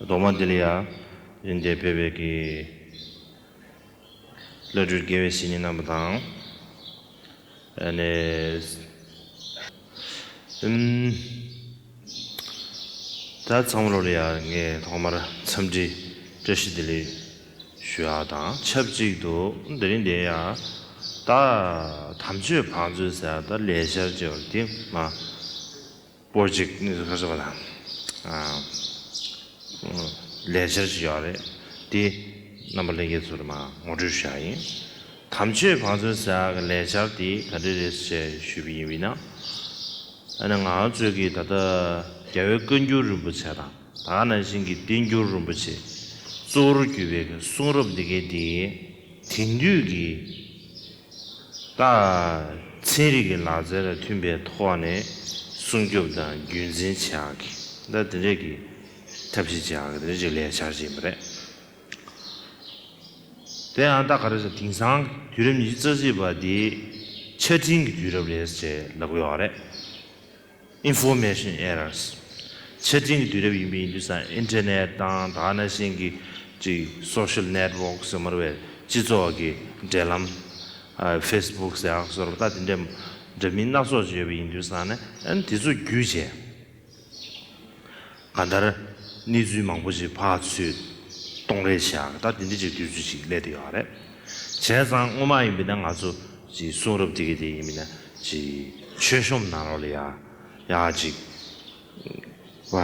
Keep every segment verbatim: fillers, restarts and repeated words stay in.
ཐོག་མ་འདི་ལ་ཡ་ཡིན་ཏེ་ཕེབས་པའི་གི་བླ་སྤྲུལ་དགེ་བའི་བཤེས་གཉེན་རྣམ་པ་དང་། ཨ་ནི། ཨུམ། ད་ཚང་མ་ལོ་ལ་ཡ་ངས་ཐོག་མར་འཚམས་འདྲི་བཀྲ་ཤིས་བདེ་ལེགས་ཞུ་ཡག་དང་ཆབས་ཅིག་ཏུ་དེ་རིང་འདི་ཡ་ད་དམ་ཆོས་བང་མཛོད་ཟེར་ཡག་ད་ལས་འཆར་ཅིག་ཡོད་དེ་མ། པོ་རོ་ཇེཀ་ནི་ཁ་ཤོ་བ་དང་། ཨ། ལས་འཆར་ཞིག་ཡོད་རེད། དེ་རྣམ་པ་ལྷན་རྒྱས་ཚོར་མ་ངོ་སྤྲོད་ཞུ་ཡག་ཡིན། དམ་ཆོས་བང་མཛོད་ཟེར་ཡག་གི་ལས་འཆར་དེ་ག་འདྲ་རེད་ཅེས་ཞུས་པ་ཡིན་པས་ན། ཨ་ནི་ང་ཚོས་ཀྱི་ད་ལྟ་རྒྱལ་བའི་བཀའ་འགྱུར་རིན་པོ་ཆེ་དང་ད་ག་ནང་བཞིན་གྱི་བསྟན་འགྱུར་རིན་པོ་ཆེ་གཙོ་བོར་གྱུར་པའི་གསུང་རབ་འདི་གའི་དེ་དེང་དུས་ཀྱི་ད་ཚན་རིག་གི་ལག་རྩལ་དང་མཐུན་པའི་ཐོག་ནས་སྲུང་སྐྱོབ་དང་རྒྱུན་འཛིན་བྱེད་ཡག་གི་ད་དེ་འདྲས་ཀྱི་ཐབས་ཤེས་བྱེད་ཡག་གི་དེ་འདྲས་ཀྱི་ལས་འཆར་ཞིག་ཡིན་པ་རེད། དེ་ཡང་ད་ག་རེ་ཟེར་དེང་སང་དུས་རབས་ཉི་ཤུ་རྩ་གཅིག་པ་འདི་ཆ་འཕྲིན་གྱི་དུས་རབས་རེད་ཅེས་ལབ་ཀྱི་ཡོད་རེད། Information errors། ཆ་འཕྲིན་གྱི་དུས་རབས་ཡིན་པ་ཡིན་དུས་ཙང་ཨིན་ཊར་ནེཊ་དང་ད་ག་ནང་བཞིན་གྱི་ཅིག་social network ཟེར་མ་རེད་པས་སྤྱི་ཚོགས་ཀྱི་འབྲེལ་ལམ། ཨ། ཕེ་སི་བུག་ཟེར་ཡག་སོགས་ད་དེ་འདྲ་འདྲ་མིན་སྣ་ཚོགས་ཅིག་ཡོད་པ་ཡིན་དུས་ཙང་ནས་ཨ་ནི་དེ་ཚོ་བརྒྱུད་བྱས། གང་ལྟར་གནས་ཚུལ་མང་པོ་ཞིག་ཕར་ཚུར་གཏོང་རེས་བྱེད་ཡག་ད་དེ་འདྲ་ཅིག་དུས་ཚོད་ཅིག་སླེབས་བསྡད་ཡོད་རེད། བྱས་ཙང་སྔོན་མ་ཡིན་པ་ན་ང་ཚོ་ཅིག་གསུང་རབ་དེ་ག་དེ་ཡིན་པ་ན་ཅིག་མཆོད་གཤོམ་ནང་ལོགས་ལ་ཡ་ཡ་ཅིག་བ།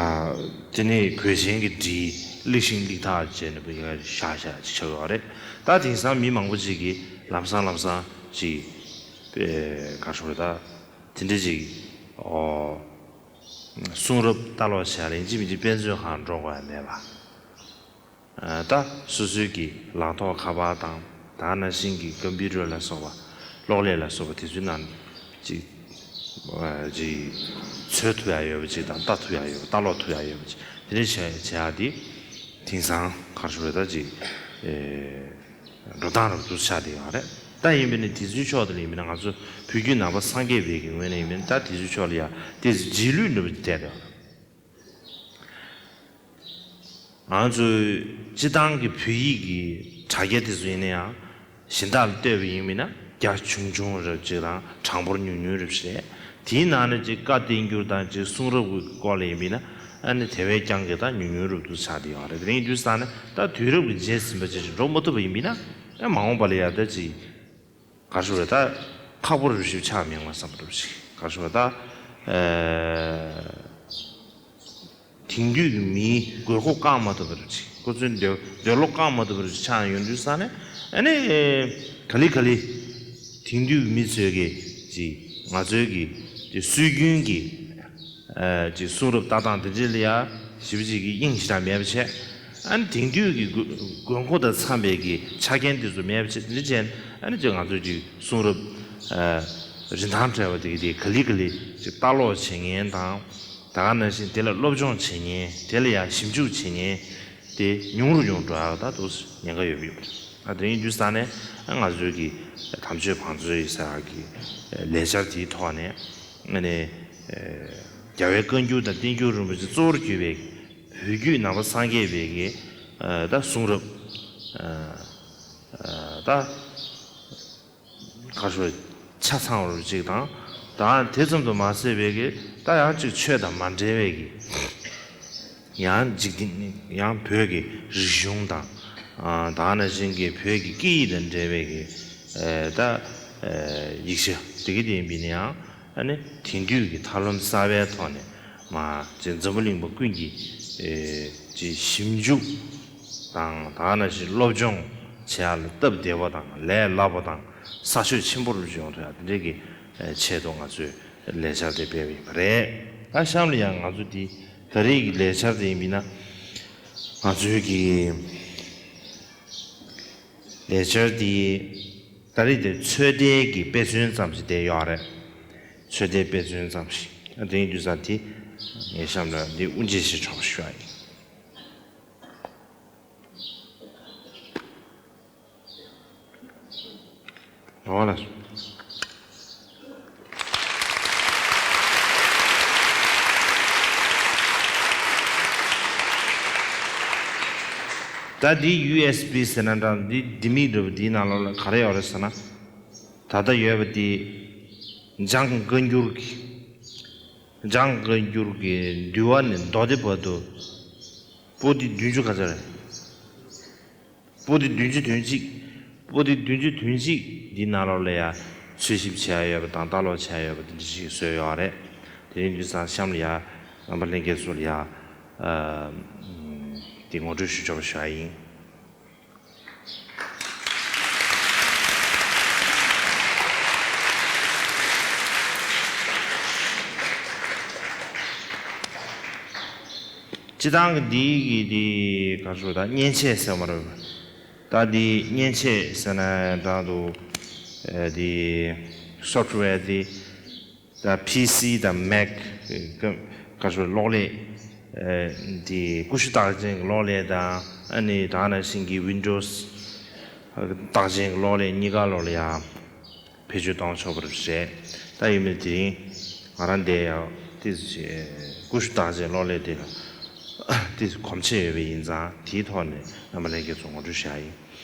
དེ་ནས་གོས་ཆེན་གྱི་བྲིས་ལེགས་ཤིང་ལེགས་ཐག་བཅད་ནས་བཞག་བཞག་ཅིག་ཆགས་ཡོད་རེད། ད་དེང་སང་མི་མང་པོ་ཅིག་གིས་ལམ་སང་ལམ་སང་ཅིག་ག་རེ་ཞུ་དགོས་རེད། ད་དེ་འདྲ་ཅིག་ཨོ། གསུང་རབ་ལྟ་ཀློག་བྱས་ལ་ཡིན་གཅིག་མིན་གཅིག་དཔེ་མཛོད་ཁང་འགྲོ་དགོས་ཡ་མེད་པ། ཨ། ད་སོ་སོའི་གི་ལག་ཐོགས་ཁ་པར་དང་ད་ག་ནང་བཞིན་གྱི་ཀམ་པུ་ཊར་ལ་སོགས་པ་གློག་ཀླད་ལ་སོགས་པ་དེ་ཚོའི་ནང་ཅིག་ཨ། ཅིག་འཚོལ་ཐུབ་ཡ་ཡོད་པ་ཅིག་དང་ལྟ་ཐུབ་ཡ་ཡོད་པ་ལྟ་ཀློག་ཐུབ་ཡ་ཡོད་པ་ཅིག་དེ་འདྲ་བྱས་བྱས་ཡ་དེ་དེང་སང་ག་རེ་ཞུ་དགོས་རེད། ད་ཅིག་ཨེ། འགྲོ་སྟངས་རབ་ཏུ་ཆགས་བསྡད་ཡོད་རེད། ད་ཡིན་པས་ན་དེ་ཚོའི་ཕྱོགས་དེ་ལ་ཡིན་པས་ན་ང་ཚོ་བོད་བརྒྱུད་ནང་པ་སངས་རྒྱས་པའི་གི་ངོས་ནས་ཡིན་པས་ན་ད་དེ་ཚོའི་ཕྱོགས་ལ་ཡ་དེ་རྗེས་ལུས་འདྲ་པོ་ཅིག་བསྡད་ཡོད་རེད། ང་ཚོའི་སྤྱི་བཏང་གི་བོད་ཡིག་གི་དྲ་རྒྱ་དེ་ཚོ་ཡིན་ན་ཡང་གཞན་དག་ལ་ལྟོས་པ་ཡིན་པས་ན་རྒྱ་ཆུང་ཆུང་རབ་ཅིག་དང་གྲངས་འབོར་ཉུང་ཉུང་རབ་ཅིག་རེད། དེའི་ནང་ནས་ཅིག་བཀའ་བསྟན་འགྱུར་དང་ཅིག་གསུང་རབ་ཀྱི་སྐོར་ལ་ཡིན་པས་ན་ཨ་ནི་དེ་བས་ཀྱང་གི་ད་ཉུང་ཉུང་རབ་ཏུ་ཆགས་བསྡད་ཡོད་རེད། དེ་རིང་དུས་ཙང་ནས་ད་དུས་རབས་ཀྱི་རྗེས་ཟིན་པ་ཅིག་ཅིག་འགྲོ་མ་ཐུབ་པ་ཡིན་པས་ན་ཨ་མ་འོངས་པ་ལ་ཡ་ད་ཅིག་ག་རེ་ཞུ་དགོས་རེད། ད་ཁག་པོ་རུ་ཞིག་ཆགས་མེད་པ་བསམ་པ་རུ་ཞིག་ག་རེ་ཞུ་དགོས་རེད། ད་ཨེ། དེང་དུས་ཀྱི་མིའི་དགོས་མཁོ་བསྐང་མ་ཐུབ་པ་རུ་ཞིག་ཁོ་ཚོའི་འདོད་འདོད་བློ་བསྐང་མ་ཐུབ་པ་རུ་ཞིག་ཆགས་ཡོང་དུས་ཙང་ནས་ཨ་ནི་ག་ལེ་ག་ལེ་དེང་དུས་ཀྱི་མི་ཚོས་ཀྱི་ཅིག་ང་ཚོའི་གི་ཅིག་སྲོལ་རྒྱུན་གྱི་ཨ་ཅིག་གསུང་རབ་ལྟ་སྟངས་དེ་འདྲ་ལ་ཡ་ཞེ་པོ་ཅིག་གི་དབྱིངས་ཞེ་དྲག་མེད་པ་བྱས། ཨ་ནི་དེང་དུས་ཀྱི་དགོས་དགོས་མཁོ་དང་འཚམས་པའི་གི་ཆ་རྐྱེན་དེ་ཚོ་མེད་པ་བྱས། དེ་འདྲ་བྱས་ཨ་ནི་ཅིག་ང་ཚོའི་ཅིག་གསུང་རབ་ཨ་རིན་ཐང་བྲལ་བ་དེ་གི་དེ་ག་ལེ་ག་ལེ་ཅིག་ལྟ་ཀློག་བྱེད་མཁན་དང་ད་ག་ནང་བཞིན་དེ་ལ་སློབ་སྦྱོང་བྱེད་མཁན་དེ་ལ་ཡང་ཞིབ་འཇུག་བྱེད་མཁན་དེ་ཉུང་རུ་ཉུང་རུ་འགྲོ་ཡག་ད་དུ་ཉེན་ཁ་ཡོད་པ་ཡོད་པ་རེད། ཨ་དེ་ཡིན་དུས་ཙང་ནས་ཨ་ང་ཚོའི་གི་དམ་ཆོས་བང་མཛོད་ཡི་ཟེར་ཡག་གི་ལས་འཆར་དེའི་ཐོག་ནས་ཨ་ནི་རྒྱལ་བའི་བཀའ་འགྱུར་དང་བསྟན་འགྱུར་རིན་པོ་ཆེ་གཙོ་བོར་གྱུར་པའི་བོད་བརྒྱུད་ནང་པ་སངས་རྒྱས་པའི་གི་ད་གསུང་རབ་ད་ག་རེ་ཆ་ཚང་བ་ཅིག་དང་། ད་དེ་ཙམ་དུ་མ་ཟད་པའི་གི་ད་ཡང་ཅིག་ཆོས་དང་མ་འབྲེལ་བའི་གི་ཡང་འཇིག་རྟེན་ཡང་བོད་ཀྱི་རིག་གཞུང་དང་ད་ག་ནང་བཞིན་གྱི་བོད་ཀྱི་སྐད་ཡིག་དང་འབྲེལ་བའི་གི་ད་ཡིག་ཆ་དེ་གི་དེ་ཡིན་པས་ན་ཡང་ཨ་ནི་དེང་དུས་ཀྱི་ཐབས་ལམ་གསར་པའི་ཐོག་ནས་མ་ཅིག་འཛམ་བུ་གླིང་པ་ཀུན་གྱིས་ཅིག་ཞིབ་འཇུག་དང་ད་ག་ནང་བཞིན་སློབ་སྦྱོང་བྱེད་ཡག་ལ་སྟབས་བདེ་བ་དང་ལས་སླ་པོ་དང་ས་ཆོད་ཆེན་པོ་རུ་ཡོང་ཐུབ་ཡག་དེ་འདྲའི་གི་ཆེད་དུ་ང་ཚོས་ལས་འཆར་དེ་སྤེལ་བ་ཡིན་པ་རེད། ད་གཤམ་ལ་ཡང་ང་ཚོ་འདི་ད་རེས་ཀྱི་ལས་འཆར་དེ་ཡིན་པས་ན་ང་ཚོའི་གི་ལས་འཆར་འདི་ད་རེས་དེ་ཚོད་ལྟའི་གི་དཔེ་མཚོན་ཙམ་ཞིག་བསྡད་ཡོད་རེད། ཚོད་ལྟའི་དཔེ་མཚོན་ཙམ་ཞིག་ཨ་དེ་ཡིན་དུས་ཙང་དེ་ངས་གཤམ་ལ་འདི་དབུ་འབྱེད་ཞིག་གྲོགས་ཞུ་བ་ཡིན། འོ་ལགས་སོ། ད་འདི་ཡུ་ཨེས་བི་ཟེར་ན་འདྲ། འདི་ལྡེ་མིག་འདྲ་པོ་འདིའི་ནང་ལོགས་ལ་ག་རེ་ཡོད་རེད་ཟེར་ན། ད་ལྟ་ཡོད་པ་འདི་ལྗང་བཀའ་འགྱུར་གྱི། ལྗང་བཀའ་འགྱུར་གྱི་འདུལ་བ་ནས་མདོ་སྡེ་བར་དུ། པོ་ཏི་བདུན་ཅུ་ག་ཚོད་རེད། པོ་ཏི་བདུན་ཅུ་དོན་གཅིག་པོ་ཏི་བདུན་ཅུ་དོན་གཅིག་འདི་ནང་ལོགས་ལ་ཡ་འཚོལ་ཞིབ་བྱས་ཡོད་པ་དང་ལྟ་ཀློག་བྱས་ཡོད་པ་དེ་འདྲ་ཞིག་བཟོས་ཡོད་རེད། དེ་རིང་དུས་སང་གཤམ་ལ་ཡ་རྣམ་པ་ལྷན་རྒྱས་ཚོ་ལ་ཡ་ཨ་དེ་ངོ་སྤྲོད་ཞུ་ཆོག་པ་ཞུ་ཡ་ཡིན། སྤྱི་བཏང་གི་འདི་གི་འདི་ག་རེ་ཞུ། ད་མཉེན་ཆས་ཟེར་མ་རེད། ད་འདི་མཉེན་ཆས་ཟེར་ན་འདྲ་འདུག་ཨ་འདི་སོཕ་ཊི་ཝེར་འདི་ད་པི་སི་དང་མེག་ག་རེ་ཞུ། གློག་ཀླད་ཨ་འདི་ཀུ་ཤུ་རྟགས་ཅན་གྱི་གློག་ཀླད་དང་། ཨ་ནི་ད་ག་ནང་བཞིན་གྱི་ཝིན་ཌོ་སི་རྟགས་ཅན་གྱི་གློག་ཀླད་གཉིས་ཀ་ལོགས་ལ་ཡ་བེད་སྤྱོད་གཏོང་ཆོག་པ་རེད། ད་ཡིན་ནའི་དེ་རིང་ང་རང་འདིར་ཡང་ཏོག་ཙམ་ཀུ་ཤུ་རྟགས་ཅན་གློག་ཀླད་དེ་ལ་ཏོག་ཙམ་གོམས་ཆེ་ཡོད་པ་ཡིན་ཙང་། དེའི་ཐོག་ནས་རྣམ་པ་ལྷན་རྒྱས་ཚོར་ངོ་སྤྲོད་བྱ་ཡིན།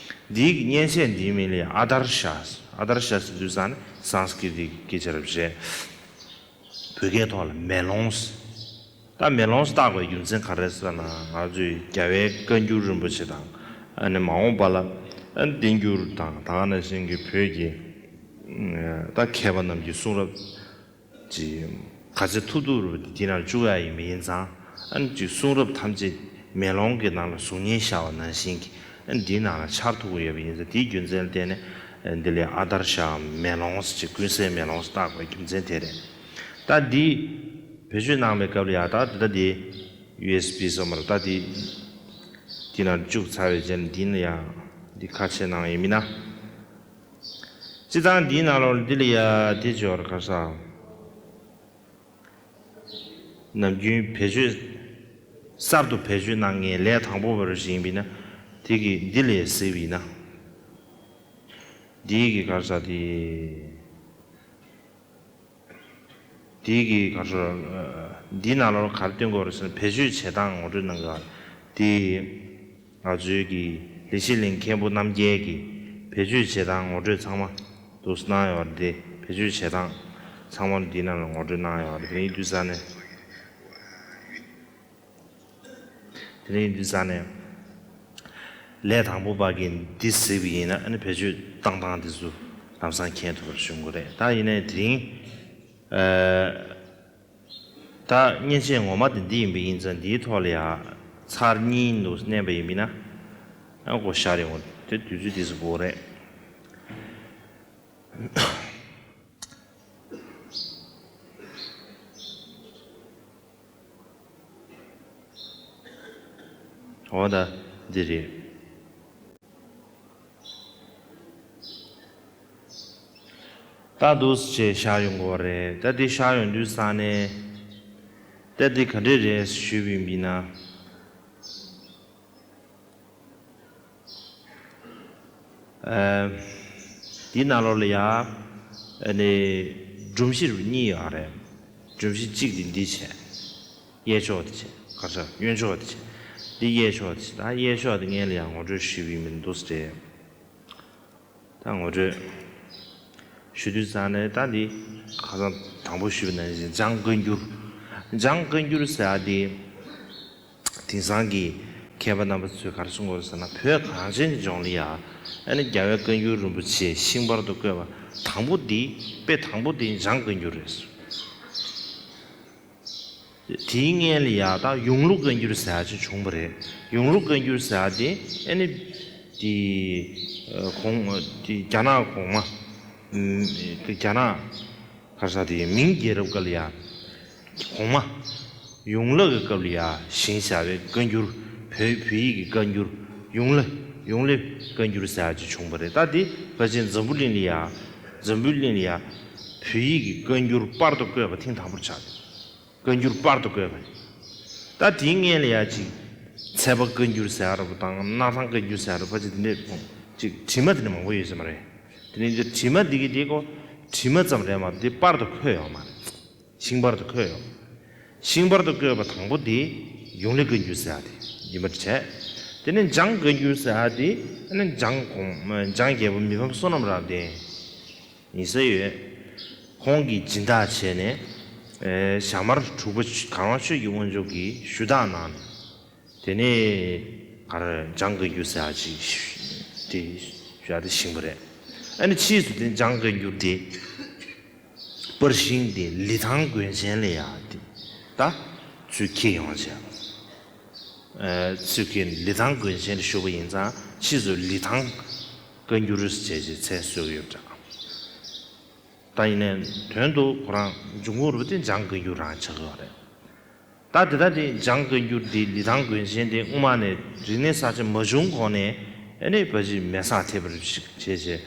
འདིའི་མཉེན་ཆས་འདིའི་མིང་ལ་ཡང་ཨ་དར་ཤ། ཨ་དར་ཤ་ཟེར་དུས་ཙང་ནས་སཾ་སྐྲྀ་ཏ་གི་སྐད་ཆ་རེད་པ། བོད་སྐད་ཐོག་ལ་མེ་ལོང་། ད་མེ་ལོང་བཏགས་པའི་རྒྱུ་མཚན་ག་རེ་ཟེར་ན། ང་ཚོས་རྒྱལ་བའི་བཀའ་འགྱུར་རིན་པོ་ཆེ་དང་། ཨ་ནི་མ་འོངས་པ་ལ་ཨ་བསྟན་འགྱུར་དང་། ད་ག་ནང་བཞིན་གྱི་བོད་ཀྱི་ད་མཁས་པ་རྣམས་ཀྱི་གསུང་རབ་ཅིག་ག་ཚད་ཐུབ་ཐུབ་རུ་དེ་ནང་བཅུག་ཡ་ཡིན་པ་ཡིན་ཙང་། ཨ་ནི་ཅིག་གསུང་རབ་ཐམས་ཅད་མེ་ལོང་གི་ནང་ལ་གཟུགས་བརྙན་ཤར་བ་ནང་བཞིན་གྱི་ཨ་ནི་འདིའི་ནང་ལ་འཆར་ཐུབ་ཀྱི་ཡོད་པ་ཡིན་ཙང་། དེའི་རྒྱུ་མཚན་ལ་བརྟེན་ནས་ཨ་ནི་འདི་ལ་ཨ་དར་ཤ་མེ་ལོང་ཟེར་ཅིག་ཀུན་གསལ་མེ་ལོང་ཟེར་བཏགས་པའི་རྒྱུ་མཚན་དེ་རེད། ད་འདི་བེད་སྤྱོད་གནང་བའི་སྐབས་ལ་ཡ། ད་འདི་ད་འདི་ཡུ་ཨེས་བི་ཟེར་མ་རེད། ད་འདི་འདི་ནང་བཅུག་ཚར་བའི་རྗེས་ལ་འདི་ནས་ཡ་འདི་ཁ་ཕྱེ་གནང་ཡིན་མིན་ན། སྤྱིར་བཏང་འདིའི་ནང་ལོགས་ལ་འདི་ལ་ཡ་འདི་སྦྱོར་ག་ས། ནམ་རྒྱུན་བེད་སྤྱོད། གསར་དུ་བེད་སྤྱོད་གནང་མཁན་ལས་དང་པོ་བ་རུ་ཞིག་ཡིན་པས་ན། དེ་གི་འདི་ལས་གཟིགས་པས་ན། འདི་གི་ག་རེ་ཟེར་དེ། འདི་གི་ག་རེ་ཟེར། འདི་ནང་ལོགས་ག་རེ་སྟོན་དགོས་རེད་ཟེར་ན། བེད་སྤྱོད་བྱེད་སྟངས་ངོ་སྤྲོད་གནང་གི་ཡོད་རེད། དེ། ང་ཚོའི་གི་ལེགས་བཤད་གླིང་མཁན་པོ་རྣམ་རྒྱལ་གྱིས་བེད་སྤྱོད་བྱེད་སྟངས་ངོ་སྤྲོད་ཚང་མ་འདུག་སེ་གནང་ཡོད་རེད་དེ། བེད་སྤྱོད་བྱེད་སྟངས་ཚང་མ་འདི་ནང་ལ་ངོ་སྤྲོད་གནང་ཡོད་རེད། དེ་རིང་དུས་ས་ནས། དེ་རིང་དུས་ས་ནས་ལས་དང་པོ་པ་གིས་འདི་གཟིགས་པ་ཡིན་ན། ཨ་ནི་བེད་སྤྱོད་བཏང་སྟངས་འདི་ཚོ་ལམ་སང་མཁྱེན་ཐུབ་པར་ཞུ་དགོས་རེད། ད་ཡིན་ནའི་དེ་རིང་ཨ། ད་མཉེན་ཆས་ངོ་མ་དེ་འདི་ཡིན་པ་ཡིན་ཙང་། འདིའི་ཐོག་ལ་ཡ་ཚར་གཉིས་འདུག་མནན་པ་ཡིན་པ་ཡིན་ན། ཨ་ཁོ་ཤར་ཡོང་དེ་དུས་ཚོད་དེ་ཚོ་འགོར་རེད། འོ་ད་འདི་རེད། ད་འདུག་སེ་བྱས་ཤར་ཡོང་གི་ཡོད་རེད། ད་འདི་ཤར་ཡོང་དུས་ས་ནས། ད་འདི་ག་འདྲས་རེད་ཞུས་པ་ཡིན་ན། ཨ། འདི་ནང་ལོགས་ལ་ཡ། ཨ་ནི་སྒྲོམ་གཞི་རུ་གཉིས་ཡོད་རེད། སྒྲོམ་གཞི་གཅིག་དེ་འདི་བྱས། གཡས་ཕྱོགས་དེ་བྱས། ག་རེ་ཟེར། གཡོན་ཕྱོགས་དེ་བྱས། འདི་གཡས་ཕྱོགས་དེ་བྱས། ད་གཡས་ཕྱོགས་དེ་སྔོན་ལ་ཡ་ངོ་སྤྲོད་ཞུས་པ་ཡིན་མིན་འདུག་སེ་རེད། ད་ངོ་སྤྲོད་ཞུ་དུས་ཙང་ནས། ད་འདི་ཁ་སང་དང་པོ་ཞུས་པ་ནང་བཞིན་ལྗང་བཀའ་འགྱུར། ལྗང་བཀའ་འགྱུར་ཟེར་ཡ་འདི། དེང་སང་གི་མཁས་པ་རྣམ་པ་ཚོས་ག་རེ་གསུང་གི་ཡོད་ཟེར་ན། བོད་གངས་ཅན་གྱི་ལྗོངས་ལ་ཡ། ཨ་ནི་རྒྱལ་བའི་བཀའ་འགྱུར་རིན་པོ་ཆེ་ཤིང་པར་དུ་བརྐོས་པ་དང་པོ་འདི། དཔེ་དང་པོ་འདི་ལྗང་བཀའ་འགྱུར་རེད་ཟེར། དེའི་སྔོན་ལ་ཡ་ད་ཡུང་ལུ་བཀའ་འགྱུར་ཟེར་ཡ་ཅིག་བྱུང་བ་རེད། ཡུང་ལུ་བཀའ་འགྱུར་ཟེར་ཡ་དེ་ཨ་ནི་དེ་གོང་དེ་རྒྱ་ནག་གོང་མ། ཨམ། རྒྱ་ནག་ག་རེ་ཟེར་དེ། མིང་རྒྱལ་རབས་སྐབས་ལ་ཡ། གོང་མ་ཡུང་ལ་གི་སྐབས་ལ་ཡ་བཞེངས་བཞག་པའི་བཀའ་འགྱུར། བོད་བོད་ཡིག་གི་བཀའ་འགྱུར། ཡུང་ལ་ཡུང་ལ་བཀའ་འགྱུར་ཟེར་ཡ་ཅིག་བྱུང་བ་རེད། ད་དེ་ཕལ་ཆེར་འཛམ་བུ་གླིང་ལ་ཡ། འཛམ་བུ་གླིང་ལ་ཡ་བོད་ཡིག་གི་བཀའ་འགྱུར་པར་དུ་བརྐོས་པ་ཐེངས་དང་པོར་ཆགས་ཏེ། བཀའ་འགྱུར་པར་དུ་བརྐོས་པ་རེད། ད་དེའི་སྔོན་ལ་ཡ་ཅིག་ཚལ་པ་བཀའ་འགྱུར་ཟེར་ཡ་འདྲ་པོ་དང་། སྣར་ཐང་བཀའ་འགྱུར་ཟེར་ཡ་འདྲ་པོ། ཕལ་ཆེར་དེ་འདྲས་ཅིག་བྲིས་མ་དེ་འདྲ་མང་པོ་ཡོད་ས་མ་རེད། དེ་ནས་བྲིས་མ་འདི་གི་འདི་ཀོ་བྲིས་མ་ཙམ་རེད་མ་གཏོགས་འདི་པར་དུ་བརྐོས་ཡོད་མ་རེད། ཤིང་པར་དུ་བརྐོས་ཡོད། ཤིང་པར་དུ་བརྐོས་པ་དང་པོ་དེ་ཡུང་ལི་བཀའ་འགྱུར་ཟེར་ཡ་དེ་ཡིན་པར་བྱས། དེ་ནས་འཇང་བཀའ་འགྱུར་ཟེར་ཡ་དེ་ཨ་ནི་འཇང་གོང་འཇང་རྒྱལ་པོ་མི་ཕམ་བསོད་ནམས་རབ་བརྟན་ཡིན་ས་ཡོད། ཁོང་གིས་སྦྱིན་བདག་བྱས་ནས་ཨེ་ཞྭ་དམར་དྲུག་པ་གངས་དབང་ཆོས་ཀྱི་དབང་ཕྱུག་གིས་ཞུ་དག་གནང་ནས། དེ་ནས་གར་འཇང་བཀའ་འགྱུར་ཟེར་ཡ་ཅིག་དེ་ཞུ་ཡ་དེ་བཞེངས་པ་རེད། ཨ་ནི་ཕྱིས་སུ་དེ་འཇང་བཀའ་འགྱུར་དེ་པར་ཤིང་དེ་ལི་ཐང་དགོན་ཆེན་ལ་ཡ་དེ་ད་ཚུར་འཁྱེར་ཡོང་བྱས། ཨ་ཚུར་འཁྱེར་ལི་ཐང་དགོན་ཆེན་ལ་བཞུགས་པ་ཡིན་ཙང་ཕྱིས་སུ་ལི་ཐང་བཀའ་འགྱུར་ཟེར་བྱས་མཚན་གསོལ་གྱི་ཡོད་པ་འདྲ། ད་ཡིན་ནའི་དོན་དུ་ཁོ་རང་འབྱུང་ཁུངས་རུ་དེ་འཇང་བཀའ་འགྱུར་རང་ཆགས་ཀྱི་ཡོད་རེད། ད་དེ་ལྟ་དེ་འཇང་བཀའ་འགྱུར་དེ་ལི་ཐང་དགོན་ཆེན་དེ་སྔོན་མ་ནས་རིག་གནས་གསར་བརྗེ་མ་བྱུང་གོང་ནས་ཨ་ནི་ཕ་གི་མེ་སྲེག་ཐེབས་པ་ཞིག་བྱས་བྱས་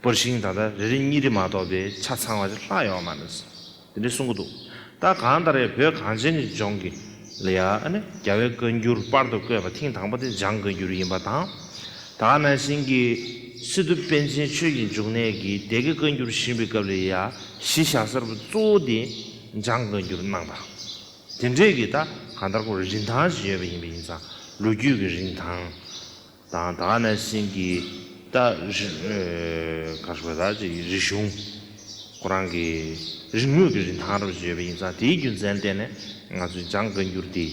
པར་ཤིང་ད་ལྟ་རེ་རེ་གཉིས་རེ་མ་གཏོགས་པའི་ཆ་ཚང་བ་ཞིག་ལྷག་ཡོད་མ་རེད། དེ་འདྲ་གསུང་གི་འདུག་ད་གང་ལྟར་ཡང་བོད་གངས་ཅན་གྱི་ལྗོངས་ཀྱི་ལ་ཡ་ཨ་ནི་རྒྱལ་བའི་བཀའ་འགྱུར་པར་དུ་བརྐོས་པ་ཐེངས་དང་པོ་དེ་འཇང་བཀའ་འགྱུར་ཡིན་པ་དང་། ད་ག་ནང་བཞིན་གྱི་སི་ཏུ་པཎ་ཆེན་ཆོས་ཀྱི་འབྱུང་གནས་ཀྱིས་སྡེ་དགེ་བཀའ་འགྱུར་བཞེངས་པའི་སྐབས་ལ་ཡ་གཞི་བཞག་ས་རུ་གཙོ་བོ་དེ་འཇང་བཀའ་འགྱུར་གནང་དང་། དེ་འདྲས་ཀྱི་ད་གང་ལྟར་ཁོ་རིན་ཐང་ཞིག་ཡོད་པ་ཡིན་པ་ཡིན་ཙང་ལོ་རྒྱུས་ཀྱི་རིན་ཐང་དང་ད་ག་ནང་བཞིན་གྱི་ད་རི་ཨེ་ག་རེ་ཟེར་ད་ཅིག་རིག་གཞུང་ཁོ་རང་གི་རིག་དངོས་ཀྱི་རིན་ཐང་རུ་ཡོད་པ་ཡིན་ཙང་དེའི་རྒྱུ་མཚན་ལ་བརྟེན་ནས་ང་ཚོས་འཇང་བཀའ་འགྱུར་འདི་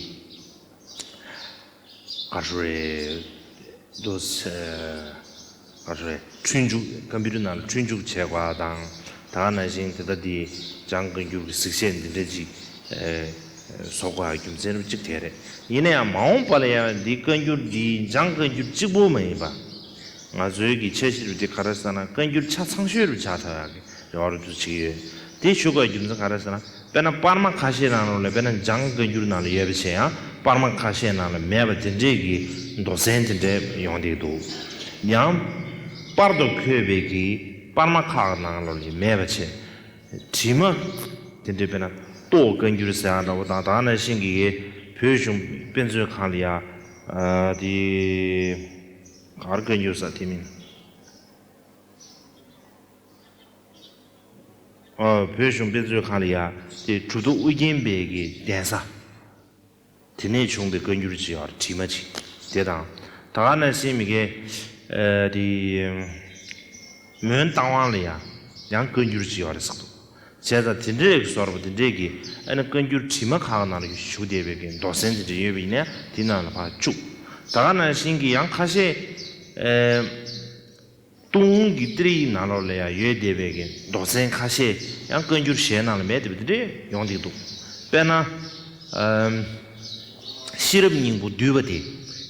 ག་རེ་ཟེར་རེད། དུ་ཁ་རེ་འཁྲུན་འཇུག་ཀམ་པུ་ཊར་ནང་ལ་འཁྲུན་འཇུག་བྱས་པ་དང་ད་ག་ནང་བཞིན་དེ་ལྟ་དེ་འཇང་བཀའ་འགྱུར་གྱི་གཟིགས་བཤད་འདི་འདྲ་ཅིག་བཟོ་དགོས་རྒྱུ་མཚན་རུ་གཅིག་དེ་རེད། ཡིན་ན་ཡང་མ་འོངས་པ་ལ་ཡང་འདི་བཀའ་འགྱུར་འདི་འཇང་བཀའ་འགྱུར་གཅིག་པོ་མ་ཡིན་པ། ང་ཚོའི་གི་འཆར་གཞི་རུ་འདི་ག་རེ་ཟེར་ན་བཀའ་འགྱུར་ཆ་ཚང་ཤོས་རུ་ཆགས་ཐུབ་ཡག་གི་རེ་བ་རུ་འདུག་བྱེད་ཀྱི་ཡོད། དེ་ཞུ་དགོས་རྒྱུ་མཚན་ག་རེ་ཟེར་ན། དཔེར་ན་པར་མ་ཁ་ཤས་ནང་ལོགས་ལ་དཔེར་ན་འཇང་བཀའ་འགྱུར་ནང་ལ་ཡོད་པ་བྱས་ཡང་པར་མ་ཁ་ཤས་ནང་ལ་མེད་པ་དེ་འདྲས་ཀྱི་མདོ་ཚན་དེ་འདྲས་ཡོང་བསྡད་འདུག་ཡང་པར་དུ་འཁོད་པའི་གི་པར་མ་ཁག་ནང་ལོགས་ལ་མེད་པ་བྱས། བྲིས་མ་དེ་འདྲས་དཔེར་ན་ཏོག་བཀའ་འགྱུར་ཟེར་ཡག་འདྲ་བོ་དང་ད་ག་ནང་བཞིན་གྱི་བོད་གཞུང་དཔེ་མཛོད་ཁང་ལ་ཡ་དེ་ག་རེ་བཀའ་འགྱུར་ཟེར་དེ་མིན། ཨ་བོད་གཞུང་དཔེ་མཛོད་ཁང་ལ་ཡ་དེ་གྲུབ་ཐོབ་ཨུ་རྒྱན་པའི་གི་གདན་ས། དེ་ནས་བྱུང་བའི་བཀའ་འགྱུར་ཅིག་ཡོད་རེད་བྲིས་མ་ཅིག་དེ་དང་ད་ག་ནང་བཞིན་མི་གའི་ཨ་དེ་མོན་རྟ་དབང་ལ་ཡ་ཡང་བཀའ་འགྱུར་ཅིག་ཡོད་རེད་ཟེར་འདུག་བྱས་ཙང་དེ་འདྲའི་གི་བཟོ་འདྲ་པོ་དེ་འདྲའི་གི་ཨ་ནི་བཀའ་འགྱུར་བྲིས་མ་ཁག་ནང་ལ་བཞུགས་བསྡད་པའི་གི་མདོ་ཚན་དེ་འདྲ་ཡོད་པ་ཡིན་ན་དེ་ནང་ལ་ཕར་བཅུག་ད་ག་ནང་བཞིན་གི་ཡང་ཁ་ཤས་ཨ། ཏུན་ཧོང་གི་ཏི་རི་ཡི་ནང་ལོགས་ལ་ཡང་ཡོད་བསྡད་པའི་གི་མདོ་ཚན་ཁ་ཤས་ཡང་བཀའ་འགྱུར་གཞན་ནང་ལ་མེད་བསྡད་པ་དེ་འདྲས་ཡོང་བསྡད་འདུག་དཔེར་ན། ཨམ། ཤེས་རབ་སྙིང་པོ་བསྡུས་པ་དེ།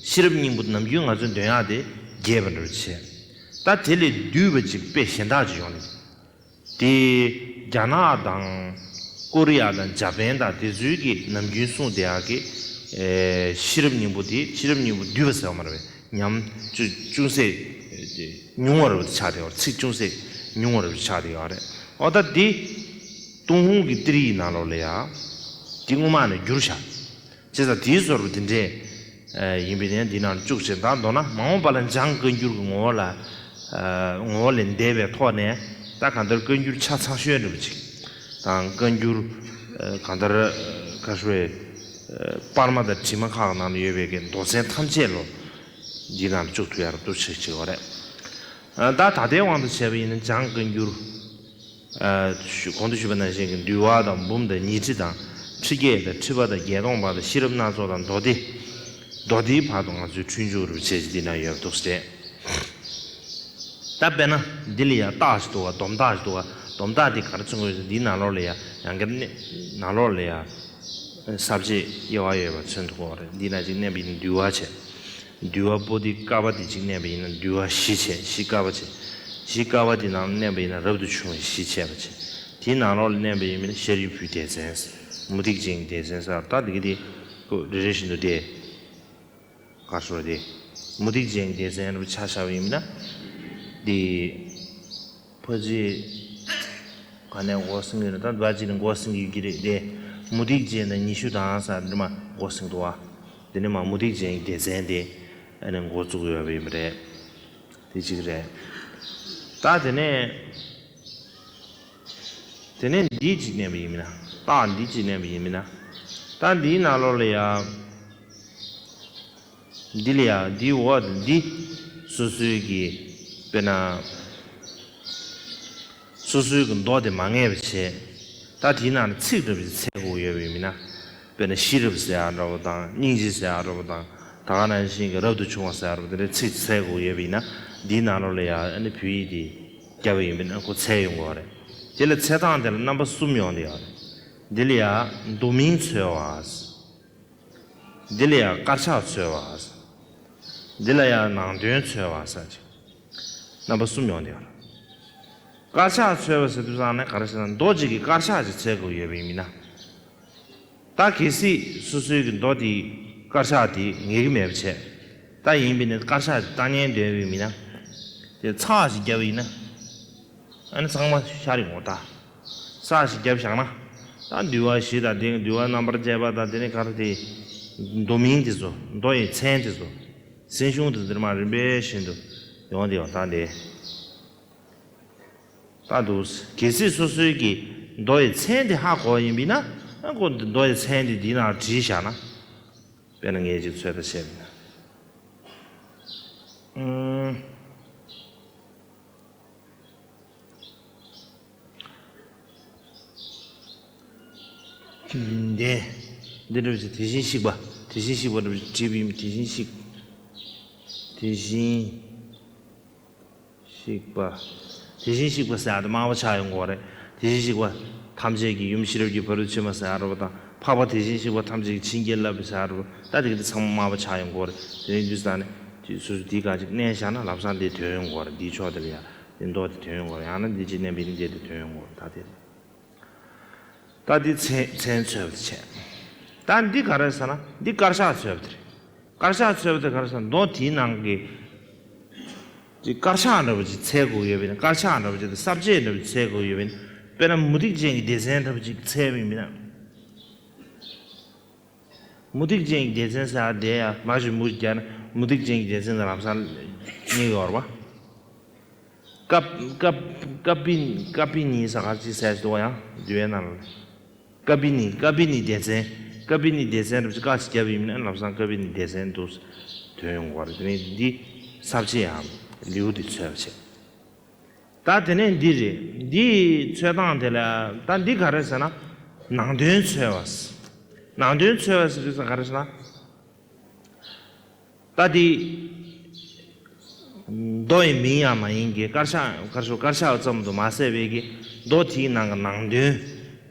ཤེས་རབ་སྙིང་པོ་ནམ་རྒྱུན་ང་ཚོས་འདོན་ཡག་དེ་རྒྱས་པ་འདྲ་བོ་བྱས། ད་དེ་ལས་བསྡུས་པ་ཅིག་དཔེ་གཞན་དག་ཅིག་ཡོང་བསྡད་འདུག་དེ་རྒྱ་ནག་དང་ཀོ་རི་ཡ་དང་འཇར་པན་དང་དེ་ཚོའི་གི་ནམ་རྒྱུན་གསུངས་བསྡད་ཡག་གི་ཨེ་ཤེས་རབ་སྙིང་པོ་དེ་ཤེས་རབ་སྙིང་པོ་བསྡུས་པ་ཟེར་བ་མ་རེད་པས། ཉམས་ཅུ་ཅུང་ཟད་ཉུང་བ་རུ་ཆགས་བསྡད་ཡོད་རེད། ཚིག་ཅུང་ཟད་ཉུང་བ་རུ་ཆགས་བསྡད་ཡོད་རེད། འོ་ད་འདི་ཏུན་ཧོང་གི་ཏི་རི་ཡི་ནང་ལོགས་ལ་ཡ་འདི་སྔོན་མ་ནས་བསྒྱུར་བཞག་བྱས་ཙང་དེའི་བཟོ་འདྲ་དེ་འདྲས་ཡིན་པས་ནས་འདི་ནང་བཅུག་བྱས་ད་མདོར་ན་མ་འོངས་པ་ལ་འཇང་བཀའ་འགྱུར་གྱི་ངོ་བོ་ལ་ངོ་བོ་ལས་འདས་པའི་ཐོག་ནས་ད་གང་ལྟར་བཀའ་འགྱུར་ཆ་ཚང་ཤོས་འདྲ་པོ་ཅིག་དང་བཀའ་འགྱུར་གང་ལྟར་ག་ཞུ་བའི་པར་མ་དང་བྲིས་མ་ཁག་ནང་ལ་ཡོད་པའི་གི་མདོ་ཚན་ཐམས་ཅད་ལོ་འདི་ནང་ལ་བཅུག་ཐུབ་ཡག་འདུག་བྱེད་ཀྱི་ཡོད་རེད། ད་ད་ལྟའི་དབང་དུ་བྱས་པ་ཡིན་ན་འཇང་བཀའ་འགྱུར་གོང་དུ་ཞུས་པ་ནང་བཞིན་གྱི་འདུལ་བ་དང་འབུམ་དང་ཉི་ཁྲི་དང་ཁྲི་བརྒྱད་དང་ཁྲི་པ་དང་བརྒྱད་སྟོང་པ་དང་ཤེས་རབ་སྣ་ཚོགས་དང་མདོ་སྡེ། མདོ་སྡེའི་བར་དུ་ང་ཚོས་འཁྲུན་འཇུག་རུ་བྱས་ཀྱི་འདི་ན་ཡོད་འདུག་ཟེར། ད་དཔེར་ན་འདི་ལ་ཡང་རྟགས་ཤིག་འདུག་བ་སྡོམ་རྟགས་ཤིག་འདུག་བ་སྡོམ་རྟགས་འདི་ག་རེ་མཚོན་གྱི་ཡོད་ཟེར་འདིའི་ནང་ལོགས་ལ་ཡང་ཡང་བསྐྱར་ནང་ལོགས་ལ་ཡང་ས་བཅད་དབྱེ་བ་ཡོད་པ་མཚོན་ཐུབ་ཀྱི་ཡོད་རེད། འདི་ན་ཅིག་མནན་པ་ཡིན་ན་འདུལ་བ་བྱས། འདུལ་བ་པོ་ཏི་ཀ་པ་དེ་གཅིག་མནན་པ་ཡིན་ན་འདུལ་བ་བཞི་བྱས་བཞི་ཀ་པ་བྱས། བཞི་ཀ་པ་དེ་ནང་མནན་པ་ཡིན་ན་རབ་ཏུ་བྱུང་བའི་གཞི་བྱས་པ་བྱས། དེའི་ནང་ལོགས་ལ་མནན་པ་ཡིན་ན་ཤཱ་རིའི་བུའི་སྡེ་ཚན་ཟེར། མུ་སྟེགས་ཅན་གྱི་སྡེ་ཚན་ཟེར་ད་འདི་གི་དེ་ཁོ་རེ་རེ་བཞིན་དུ་དེ་གར་སོང་སྟེ། མུ་སྟེགས་ཅན་གྱི་སྡེ་ཚན་རུ་ཆ་བཞག་པ་ཡིན་ན། དེ། ཕ་ཇི། ག་ནས་འགོ་སྲིང་གི་རེད་ད་བ་ཅི་ནས་འགོ་སྲིང་གི་ཡོད་ཀྱི་རེད་དེ། མུ་སྟེགས་ཅན་དང་ཉི་ཤུ་དང་ས་འདི་མ་འགོ་སྲིང་འདུག་བ། དེ་ནས་མ་མུ་སྟེགས་ཅན་གྱི་སྡེ་ཚན་དེ་ཨ་ནི་འགོ་བཙུགས་ཡོད་པ་ཡིན་པ་རེད། དེ་གཅིག་རེད། ད་དེ་ནས། དེ་ནས་འདི་གཅིག་མནན་པ་ཡིན་མིན་ན། རྟགས་འདི་གཅིག་མནན་པ་ཡིན་མིན་ན། ད་འདིའི་ནང་ལོགས་ལ་ཡ། འདི་ལ་ཡང་འདིའི་འོག་ཏུ་འདི་སོ་སོའི་གི་དཔེར་ན། སོ་སོའི་གི་མདོ་དེ་མ་ངེས་པ་བྱས། ད་དེའི་ནང་ནས་ཚིག་འདྲ་བ་ཅིག་འཚོལ་དགོས་ཡོད་པ་ཡིན་ན། དཔེར་ན་ཤེས་རབ་ཟེར་ཡག་འདྲ་བོ་དང་སྙིང་རྗེ་ཟེར་ཡག་འདྲ་བོ་དང་ད་ག་ནང་བཞིན་གྱི་རབ་ཏུ་བྱུང་བ་ཟེར་ཡག་འདྲ་བོ་དེ་འདྲའི་ཚིག་འཚོལ་དགོས་ཡོད་པ་ཡིན་ན། འདིའི་ནང་ལོགས་ལ་ཡང་ཨ་ནི་བོད་ཡིག་དེ་བརྒྱབ་པ་ཡིན་པས་ན་ཁོ་འཚོལ་ཡོང་གི་ཡོད་རེད། དེ་ལ་འཚོལ་སྟངས་དེ་ལ་རྣམ་པ་གསུམ་ཡོང་གི་ཡོད་རེད། འདི་ལ་ཡང་མདོ་མིང་འཚོལ་བ། འདི་ལ་ཡང་དཀར་ཆག་འཚོལ་བ། འདི་ལ་ཡང་ནང་དོན་འཚོལ་བ་ཟེར་ཅིག་རྣམ་པ་གསུམ་ཡོང་གི་ཡོད་རེད། དཀར་ཆག་འཚོལ་བ་ཟེར་དུས་ཙང་ནས་ག་རེ་ཟེར་ན་མདོ་གཅིག་གི་དཀར་ཆག་ཅིག་འཚོལ་དགོས་ཡོད་པ་ཡིན་ན། ད་གལ་སྲིད་སོ་སོའི་གི་མདོ་དེའི་དཀར་ཆག་དེ་ངེས་ཀྱི་མེད་པ་བྱས། ད་ཡིན་པས་ན་དཀར་ཆག་ཅིག་བལྟ་སྙིང་འདོད་པ་ཡིན་ན། དེ་ཚགས་ཤིག་བརྒྱབ་པ་ཡིན་ན། ཨ་ནི་ཚང་མ་ཤར་ཡོང་གི་ད། ཚགས་ཤིག་བརྒྱབ་བཞག་ན། ད་འདུལ་བ་བཞི་དང་དེ་འདུལ་བ་རྣམ་པར་འབྱེད་པ་དང་དེ་ནི་ག་རེ་དེ། མདོ་མིང་དེ་ཚོ་མདོ་ཡི་མཚན་དེ་ཚོ། གསན་གཞུང་དེ་ཚོ་འདིར་མ་རིམ་པས་བཞིན་དུ་ཡོང་དེ་ཡོང་ད་འདི། ད་འདུག་གལ་སྲིད་སོ་སོའི་གི་མདོ་ཡི་མཚན་དེ་ཧ་གོ་ཡིན་པས་ན། ཨ་ཁོ་མདོ་ཡི་མཚན་དེ་འདི་ནང་བྲིས་བཞག་ན། དཔེར་ན་ངས་ཅིག་ཚོད་ལྟ་བྱས་པ་ཡིན་ན། ཨུམ། འདི། འདི་འདྲ་བ་ཞིག་དེ་བཞིན་གཤེགས་པ། དེ་བཞིན་གཤེགས་པ་འདྲ་བ་ཞིག་བྲིས་པ་ཡིན། དེ་བཞིན་གཤེགས། དེ་བཞིན་གཤེགས་པ། དེ་བཞིན་གཤེགས་པ་ཟེར་ཡག་དེ་དམར་པོ་ཆགས་ཡོང་གི་ཡོད་རེད། དེ་བཞིན་གཤེགས་པ་ཐམས་ཅད་ཀྱི་ཡུམ་ཤེས་རབ་ཀྱི་ཕ་རོལ་ཕྱིན་པ་ཟེར་ཡག་འདྲ་བོ་དང་། འཕགས་པ་དེ་བཞིན་གཤེགས་པ་ཐམས་ཅད་ཀྱི་བྱིན་གྱིས་བརླབས་པ་ཟེར་ཡག་འདྲ་བོ། ད་དེ་ག་དེ་ཚང་མ་དམར་པོ་ཆགས་ཡོང་གི་ཡོད་རེད། དེ་ཡིན་དུས་ཙང་ནས་དེ་སོ་སོ་དེའི་སྒང་ཅིག་མནན་བཞག་ན་ལམ་སང་དེ་ཐོན་ཡོང་གི་ཡོད་རེད། འདིའི་ཕྱོགས་དེ་ལ་ཡ། དེ་མདོ་དེ་ཐོན་ཡོང་གི་ཡོད་རེད། ཡང་ན་འདི་ཅིག་མནན་པ་ཡིན་ན་འདི་དེ་ཐོན་ཡོང་གི་ཡོད་རེད། ད་དེ་རེད། ད་འདི་མཚན་མཚན་འཚོལ་བ་དེ་བྱས། ད་འདི་ག་རེ་ཟེར་ན་འདི་དཀར་ཆག་འཚོལ་བ་དེ་རེད། དཀར་ཆག་འཚོལ་བ་དེ་ག་རེ་ཟེར་ན་མདོ་དེའི་ནང་གི་ཅིག་དཀར་ཆག་འདྲ་བོ་ཅིག་འཚོལ་དགོས་ཡོད་པས་ན། དཀར་ཆག་འདྲ་བོ་ཅིག་དང་ས་བཅད་འདྲ་བོ་ཅིག་འཚོལ་དགོས་ཡོད་པས་ན། དཔེར་ན་མུ་སྟེགས་ཅན་གྱི་སྡེ་ཚན་འདྲ་བོ་ཅིག་འཚོལ་བ་ཡིན་ན། མུ་སྟེགས་ཅན་གྱི་སྡེ་ཚན་ཟེར་ཡག་དེ་ཡ་མ་གཞི་མུ་རྒྱག་ན་མུ་སྟེགས་ཅན་གྱི་སྡེ་ཚན་དེ་ལམ་སང་རྙེད་ཡོད་རེད་པ། ཀ་ཀ་ཀ་པི་ཀ་པི་ནི་ཟེར་ག་ཅིག་ཟེར་ཞིག་འདུག་པ་ཡང་འདུལ་བའི་ནང་ལ། ཀ་པི་ནི་ཀ་པི་ནི་སྡེ་ཚན། ཀ་པི་ནི་སྡེ་ཚན་རབ་ཀྱི་ཀ་ཅིག་བརྒྱབ་ཡིན་ན་ལམ་སང་ཀ་པི་ནི་སྡེ་ཚན་དུ་ཐོན་ཡོང་གི་རེད། དེ་ནས་འདི་ས་བཅད་ཡང་ལེའུ་འདི་འཚོལ་བ་བྱེད། ད་དེ་ནས་འདི་རེད། འདི་འཚོལ་སྟངས་དེ་ལ་ད་འདི་ག་རེ་ཟེར་ན་ནང་དོན་འཚོལ་བ། ནང་དོན་འཚོལ་བ་ཟེར་དུས་ཙང་ག་རེ་ཟེར་ན། ད་འདི་མདོ་ཡི་མིང་ཡང་མ་ཡིན་གྱི་དཀར་ཆག་དཀར་ཆག་དཀར་ཆག་ཙམ་དུ་མ་ཟད་པའི་གི་མདོ་དེའི་ནང་གི་ནང་དོན་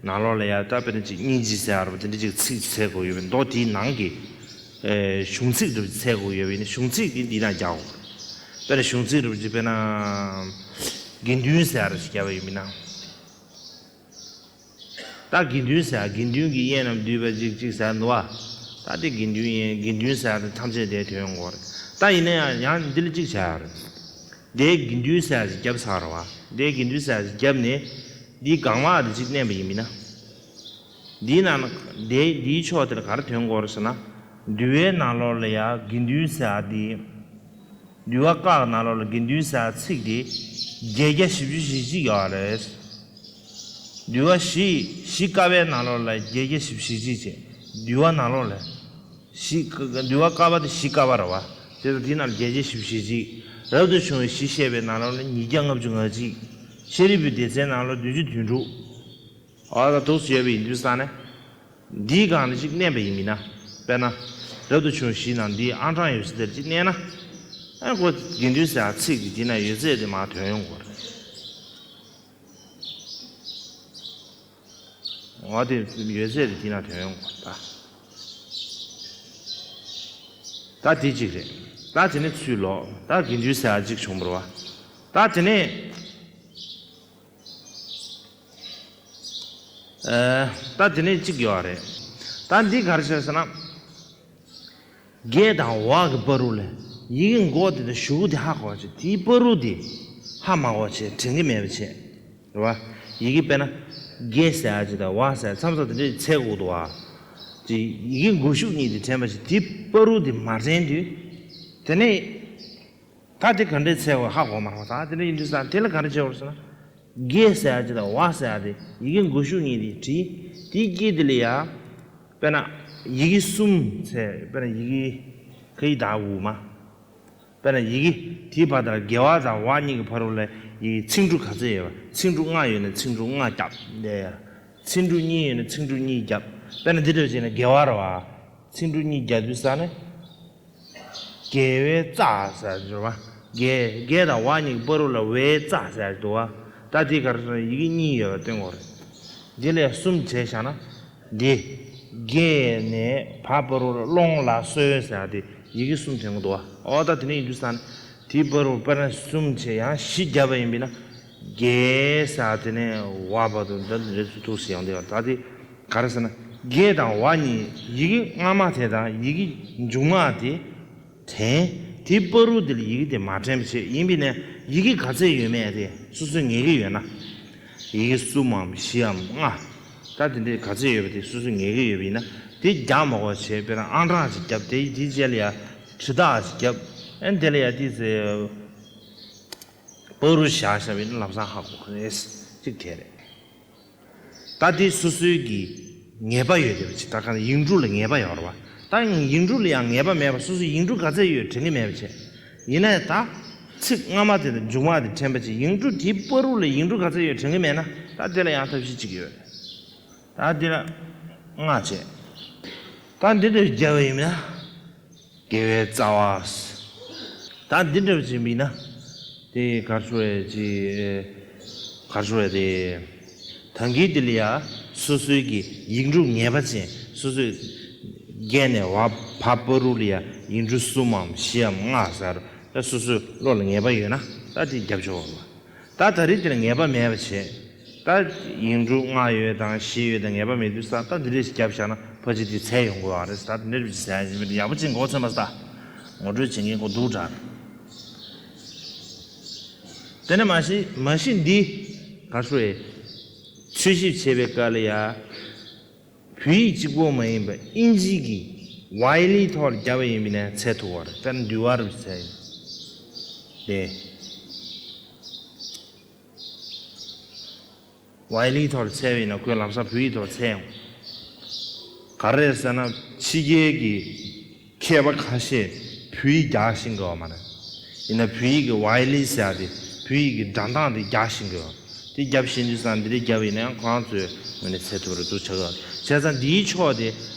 ནང་ལོགས་ལ་ཡང་ད་དཔེར་ན་ཅིག་སྙིང་རྗེ་ཟེར་ཡག་འདྲ་བོ་དེ་འདྲ་ཅིག་ཚིག་འཚོལ་དགོས་ཡོད་པས། མདོ་དེའི་ནང་གི་ཨེ་གཞུང་ཚིག་འདྲ་བོ་འཚོལ་དགོས་ཡོད་པས་ན་གཞུང་ཚིག་དེ་འདི་ནང་རྒྱག་དགོས། དཔེར་ན་གཞུང་ཚིག་འདྲ་བོ་ཅིག་དཔེར་ན་དགེ་འདུན་ཟེར་ཡག་འདྲ་ཞིག་བརྒྱབ་པ་ཡིན་པས་ན། ད་དགེ་འདུན་ཟེར་དགེ་འདུན་གྱི་དབྱེན་རྣམས་བསྡུས་པ་ཅིག་ཅིག་ཟེར་འདུག་པ། ད་དེ་དགེ་འདུན་དབྱེན་དགེ་འདུན་ཟེར་དེ་ཐམས་ཅད་དེ་ཐོན་ཡོང་གི་རེད། ད་ཡིན་ན་ཡང་ཡང་འདི་ལ་ཅིག་བྱ་ཡག་རེད། དེ་དགེ་འདུན་ཟེར་ཅིག་བརྒྱབ་ཚར་བ། དེ་དགེ་འདུན་ཟེར་ཅིག་བརྒྱབ་ནས་འདིའི་སྒང་མ་དེ་ཅིག་མནན་པ་ཡིན་པས་ན། འདིའི་ནང་ན་དེ་འདིའི་ཕྱོགས་དེ་ལ་ག་རེ་ཐོན་གྱི་ཡོད་རེད་ཟེར་ན། འདུལ་བའི་ནང་ལོགས་ལ་ཡང་དགེ་འདུན་ཟེར་དེ། འདུལ་བ་ཀ་གི་ནང་ལོགས་ལ་དགེ་འདུན་ཟེར་ཚིག་དེ་བརྒྱད་བརྒྱ་བཞི་བཅུ་ཞེ་གཅིག་ཡོད་རེད། འདུལ་བ་བཞི་བཞི་ཀ་པའི་ནང་ལོགས་ལ་བརྒྱད་བརྒྱ་བཞི་བཅུ་ཞེ་གཅིག་བྱས། འདུལ་བ་ནང་ལོགས་ལ་བཞི་འདུལ་བ་ཀ་པ་དེ་བཞི་ཀ་པ་རེད་པ། དེ་ཚོ་དེའི་ནང་ལ་བརྒྱད་བརྒྱ་བཞི་བཅུ་ཞེ་གཅིག་རབ་ཏུ་བྱུང་བའི་གཞི་བཤད་པའི་ནང་ལོགས་ལ་ཉིས་བརྒྱ་ལྔ་བཅུ་ང་གཅིག་ཤཱ་རིའི་བུའི་སྡེ་ཚན་ནང་ལོགས་བདུན་ཅུ་དོན་དྲུག་འོ་ད་འདུག་སེ་ཡོད་པ་ཡིན་དུས་ཙང་ནས། འདིའི་སྒང་ལ་ཅིག་མནན་པ་ཡིན་མིན་ན། དཔེར་ན། རབ་ཏུ་བྱུང་བཞིའི་ནང་འདིའི་ཨང་གྲངས་ཡོད་ས་དེར་ཅིག་མནན་ན། ཨ་ཁོ་དགེ་འདུན་ཟེར་ཚིག་དེ་འདི་ན་ཡོད་ཚད་དེ་མར་ཐོན་ཡོང་གི་རེད། འོ་དེ་ཡོད་ཚད་དེ་འདི་ན་ཐོན་ཡོང་གི་རེད་ད། ད་དེ་གཅིག་རེད། ད་དེ་ནས་ཚུར་ལོག་ད་དགེ་འདུན་ཟེར་ཡག་གཅིག་བྱུང་བ་རེད་པ། ད་དེ་ནས། ཨ། ད་དེ་ནས་གཅིག་ཡོད་རེད། ད་འདི་ག་རེ་བྱས་ཟེར་ན། བརྒྱད་དང་ཝ་གི་བར་དུ་ལ་ཡི་གེ་མགོ་དེ་དང་གཞུག་གུ་དེ་ཧ་གོ་བྱས། དེའི་བར་དུ་དེ་ཧ་མ་གོ་བྱས་དྲན་གྱི་མེད་པ་བྱས། རེད་པ། ཡི་གེ་དཔེར་ན། བརྒྱད་ཟེར་ཡག་ཅིག་དང་ཝ་ཟེར་མཚམས་མཚམས་དེ་འདྲས་འཚོལ་དགོས་འདུག་པ། ཅིག་ཡི་གེ་མགོ་གཞུག་གཉིས་དེ་དྲན་པ་བྱས། དེའི་བར་དུ་དེ་མ་དྲན་དུས། དེ་ནས། ད་དེ་ག་འདྲས་འཚོལ་དགོས་ཧ་གོ་མ་རེད་པ། ད་དེ་འདྲ་ཡིན་དུས་ཙང་དེ་ལ་ག་འདྲ་བྱེད་དགོས་ཟེར་ན། བརྒྱད་ཟེར་ཡག་ཅིག་དང་ཝ་ཟེར་ཡག་དེ་ཡི་གེ་མགོ་གཞུག་གཉིས་དེ་བྲིས། དེའི་དཀྱིལ་དེ་ལ་ཡ། དཔེར་ན། ཡི་གེ་གསུམ་ཟེར་དཔེར་ན་ཡི་གེ་ཁ་ཡི་དྭགས་འུ་མ། དཔེར་ན་ཡི་གེ་དེའི་བར་དུ་རྒྱལ་བ་དང་བ་གཉིས་ཀྱི་བར་དུ་ལ་ཡི་གེ་ཚིག་འབྲུ་ག་ཚད་ཡོད་པ། ཚིག་འབྲུ་ལྔ་ཡོད་ན་ཚིག་འབྲུ་ལྔ་བརྒྱབ་ལས་ཡ། ཚིག་འབྲུ་གཉིས་ཡོད་ན་ཚིག་འབྲུ་གཉིས་བརྒྱབ། དཔེར་ན་འདི་འདྲ་བྱས་ན་རྒྱལ་བ་རེད་བ། ཚིག་འབྲུ་གཉིས་བརྒྱབ་དུས་ས་ནས། རྒྱལ་བའི་རྩ་ཟེར་འབྱོར་བ། རྒྱལ་རྒྱལ་དང་བ་གཉིས་ཀྱི་བར་དུ་ལ་བའི་རྩ་ཟེར་འདུག་བ། ད་དེ་ག་རེ་ཟེར་ན་ཡི་གེ་གཉིས་ཡོད་པ་སྟོན་དགོས་རེད། འདི་ལས་གསུམ་བྱས་བཞག་ན། འདི། རྒྱལ་ནས་བ་བར་དུ་ལ་ཀློང་ལ་གསོལ་ཟེར་དེ་ཡི་གེ་གསུམ་ཐོན་གྱི་འདུག་བ། ཨོ་ད་དེ་ནས་ཡིན་དུས་ས་ནས་དེའི་བར་དུ་དཔེར་ན་གསུམ་བྱས་ཡང་བཞི་བརྒྱབ་པ་ཡིན་པས་ན། རྒྱལ་ཟེར་དེ་ནས་བ་བར་དུ་འདི་འདྲ་ཚུལ་ཐུགས་སུ་ཡོང་བསྡད་པ། ད་དེ་ག་རེ་ཟེར་ན། རྒྱལ་དང་བ་གཉིས་ཡི་གེ་སྔ་མ་དེ་དང་ཡི་གེ་མཇུག་མ་དེ། དྲན། དེའི་བར་དུ་དེ་ལ་ཡི་གེ་དེ་མ་དྲན་པ་བྱས་ཡིན་པས་ན་ཡི་གེ་ག་ཚད་ཡོད་མེད་དེ་སོ་སོས་ངེས་ཀྱི་ཡོད་ན། ཡི་གེ་གསུམ་མམ་བཞིའམ་ལྔ། ད་དེ་འདྲའི་ག་ཚད་ཡོད་པ་དེ་སོ་སོས་ངེས་ཀྱི་ཡོད་པ་ཡིན་ན་དེ་རྒྱག་མ་དགོས་བྱས་དཔེར་ན་ཨང་གྲངས་ཅིག་བརྒྱབ་དེ་དེའི་རྗེས་ལ་ཡ་བྲི་རྟགས་ཅིག་བརྒྱབ། ཨ་ནི་དེ་ལ་ཡ་དེ་ཚེ་བར་དུ་བཞག་བཞག་པ་ཡིན་ན་ལམ་སང་ཧ་གོ་གི་རེད། གཅིག་དེ་རེད། ད་དེ་སོ་སོའི་གི་ངེས་པ་ཡོད་བསྡད་པ་ཅིག་ད་ག་ཡིག་འབྲུ་ལ་ངེས་པ་ཡོད་རེད་བ། ད་ཡིག་འབྲུ་ལ་ཡང་ངེས་པ་མེད་པ་སོ་སོའི་ཡིག་འབྲུ་ག་ཚད་ཡོད་དྲན་གི་མེད་པ་བྱས། ཡིན་ན་ཡང་ད་ཚིག་སྔ་མ་དེ་དང་མཇུག་མ་དེ་དྲན་པ་ཅིག་ཡིག་འབྲུ་དེའི་བར་དུ་ལ་ཡིག་འབྲུ་ག་ཚད་ཡོད་དྲན་གི་མེད་ན་ད་དེ་ལ་ཡང་ཐབས་ཤེས་གཅིག་ཡོད། ད་འདི་ལ་ལྔ་བྱས། ད་འདི་འདྲ་བརྒྱབ་པ་ཡིན་ན། དགེ་བའི་རྩ་བ། ད་འདི་འདྲ་བྱེད་མིན་ན། དེ་གར་ཤོར་བའི་ཅི། གར་ཤོར་བའི་དེ། ད་གིན་དེ་ལ་ཡ། སོ་སོའི་གི་ཡིག་འབྲུ་ངེས་པ་ཅན་སོ་སོའི། རྒྱལ་ནས་བ་བ་བར་དུ་ལ་ཡ་ཡིག་འབྲུ་གསུམ་མམ་བཞིའམ་ལྔ་ཟེར། ད་སོ་སོའི་བློ་ལ་ངེས་པ་ཡོད་ན་ད་དེ་རྒྱབ་ཆོག་གི་རེད། ད་ད་རེས་དེ་ལ་ངེས་པ་མེད་པ་བྱས། ད་ཡིག་འབྲུ་ལྔ་ཡོད་དང་བཞི་ཡོད་དང་ངེས་པ་མེད་དུས་ཙང་ད་འདི་འདྲས་ཞིག་བརྒྱབ་བཞག་ན་ཕལ་ཆེར་དེ་ཚད་ཡོང་གི་ཡོད་རེད། ད་འདི་འདྲས་ཞིག་ཟེར་ཡག་པོ་ཅིག་མགོ་ཚོད་མ་ས། ངོ་སྤྲོད་བྱེད་མཁན་ཁོ་འདུག་དྲག་དེ་ནས་མ་གཞི་མ་གཞི་འདི་ག་ཤོད་ཨེ། འཚོལ་ཞིབ་བྱེད་པའི་སྐབས་ལ་ཡ། བོད་ཡིག་གཅིག་པོ་མ་ཡིན་པར་དབྱིན་ཇི་གི་ཝའི་ལི་ཐོག་ལ་བརྒྱབ་པ་ཡིན་པ་ན་ཚད་མཐོ་བ་རེད། དཔེར་ན་འདུལ་བ་རུ་ཚད་ཡིན། དེ། ཝའི་ལི་ཐོག་ལ་ཚད་པ་ཡིན་ན་ཁོས་ལམ་སང་བོད་ཡིག་ཐོག་ཚད་ཡོང་། ག་རེ་རེད་ཟེར་ན་ཕྱི་རྒྱལ་གྱི་མཁས་པ་ཁ་ཤས་བོད་ཡིག་རྒྱག་ཤེས་ཀྱི་ཡོད་མ་རེད། ཡིན་ན་བོད་ཡིག་གི་ཝའི་ལི་ཟེར་ཡ་དེ་བོད་ཡིག་གི་སྒྲ་གདངས་དེ་རྒྱག་ཤེས་ཀྱི་ཡོད། དེ་རྒྱབ་ཤེས་དུས་ཙང་འདི་འདྲའི་རྒྱབ་ཡིན་ན་ཡང་ཁོ་རང་ཚོའི་ངོས་ནས་ཚད་མཐོ་རུ་འདུག་ཆགས་ཀྱི་ཡོད། བྱས་ཙང་འདིའི་ཕྱོགས་དེ་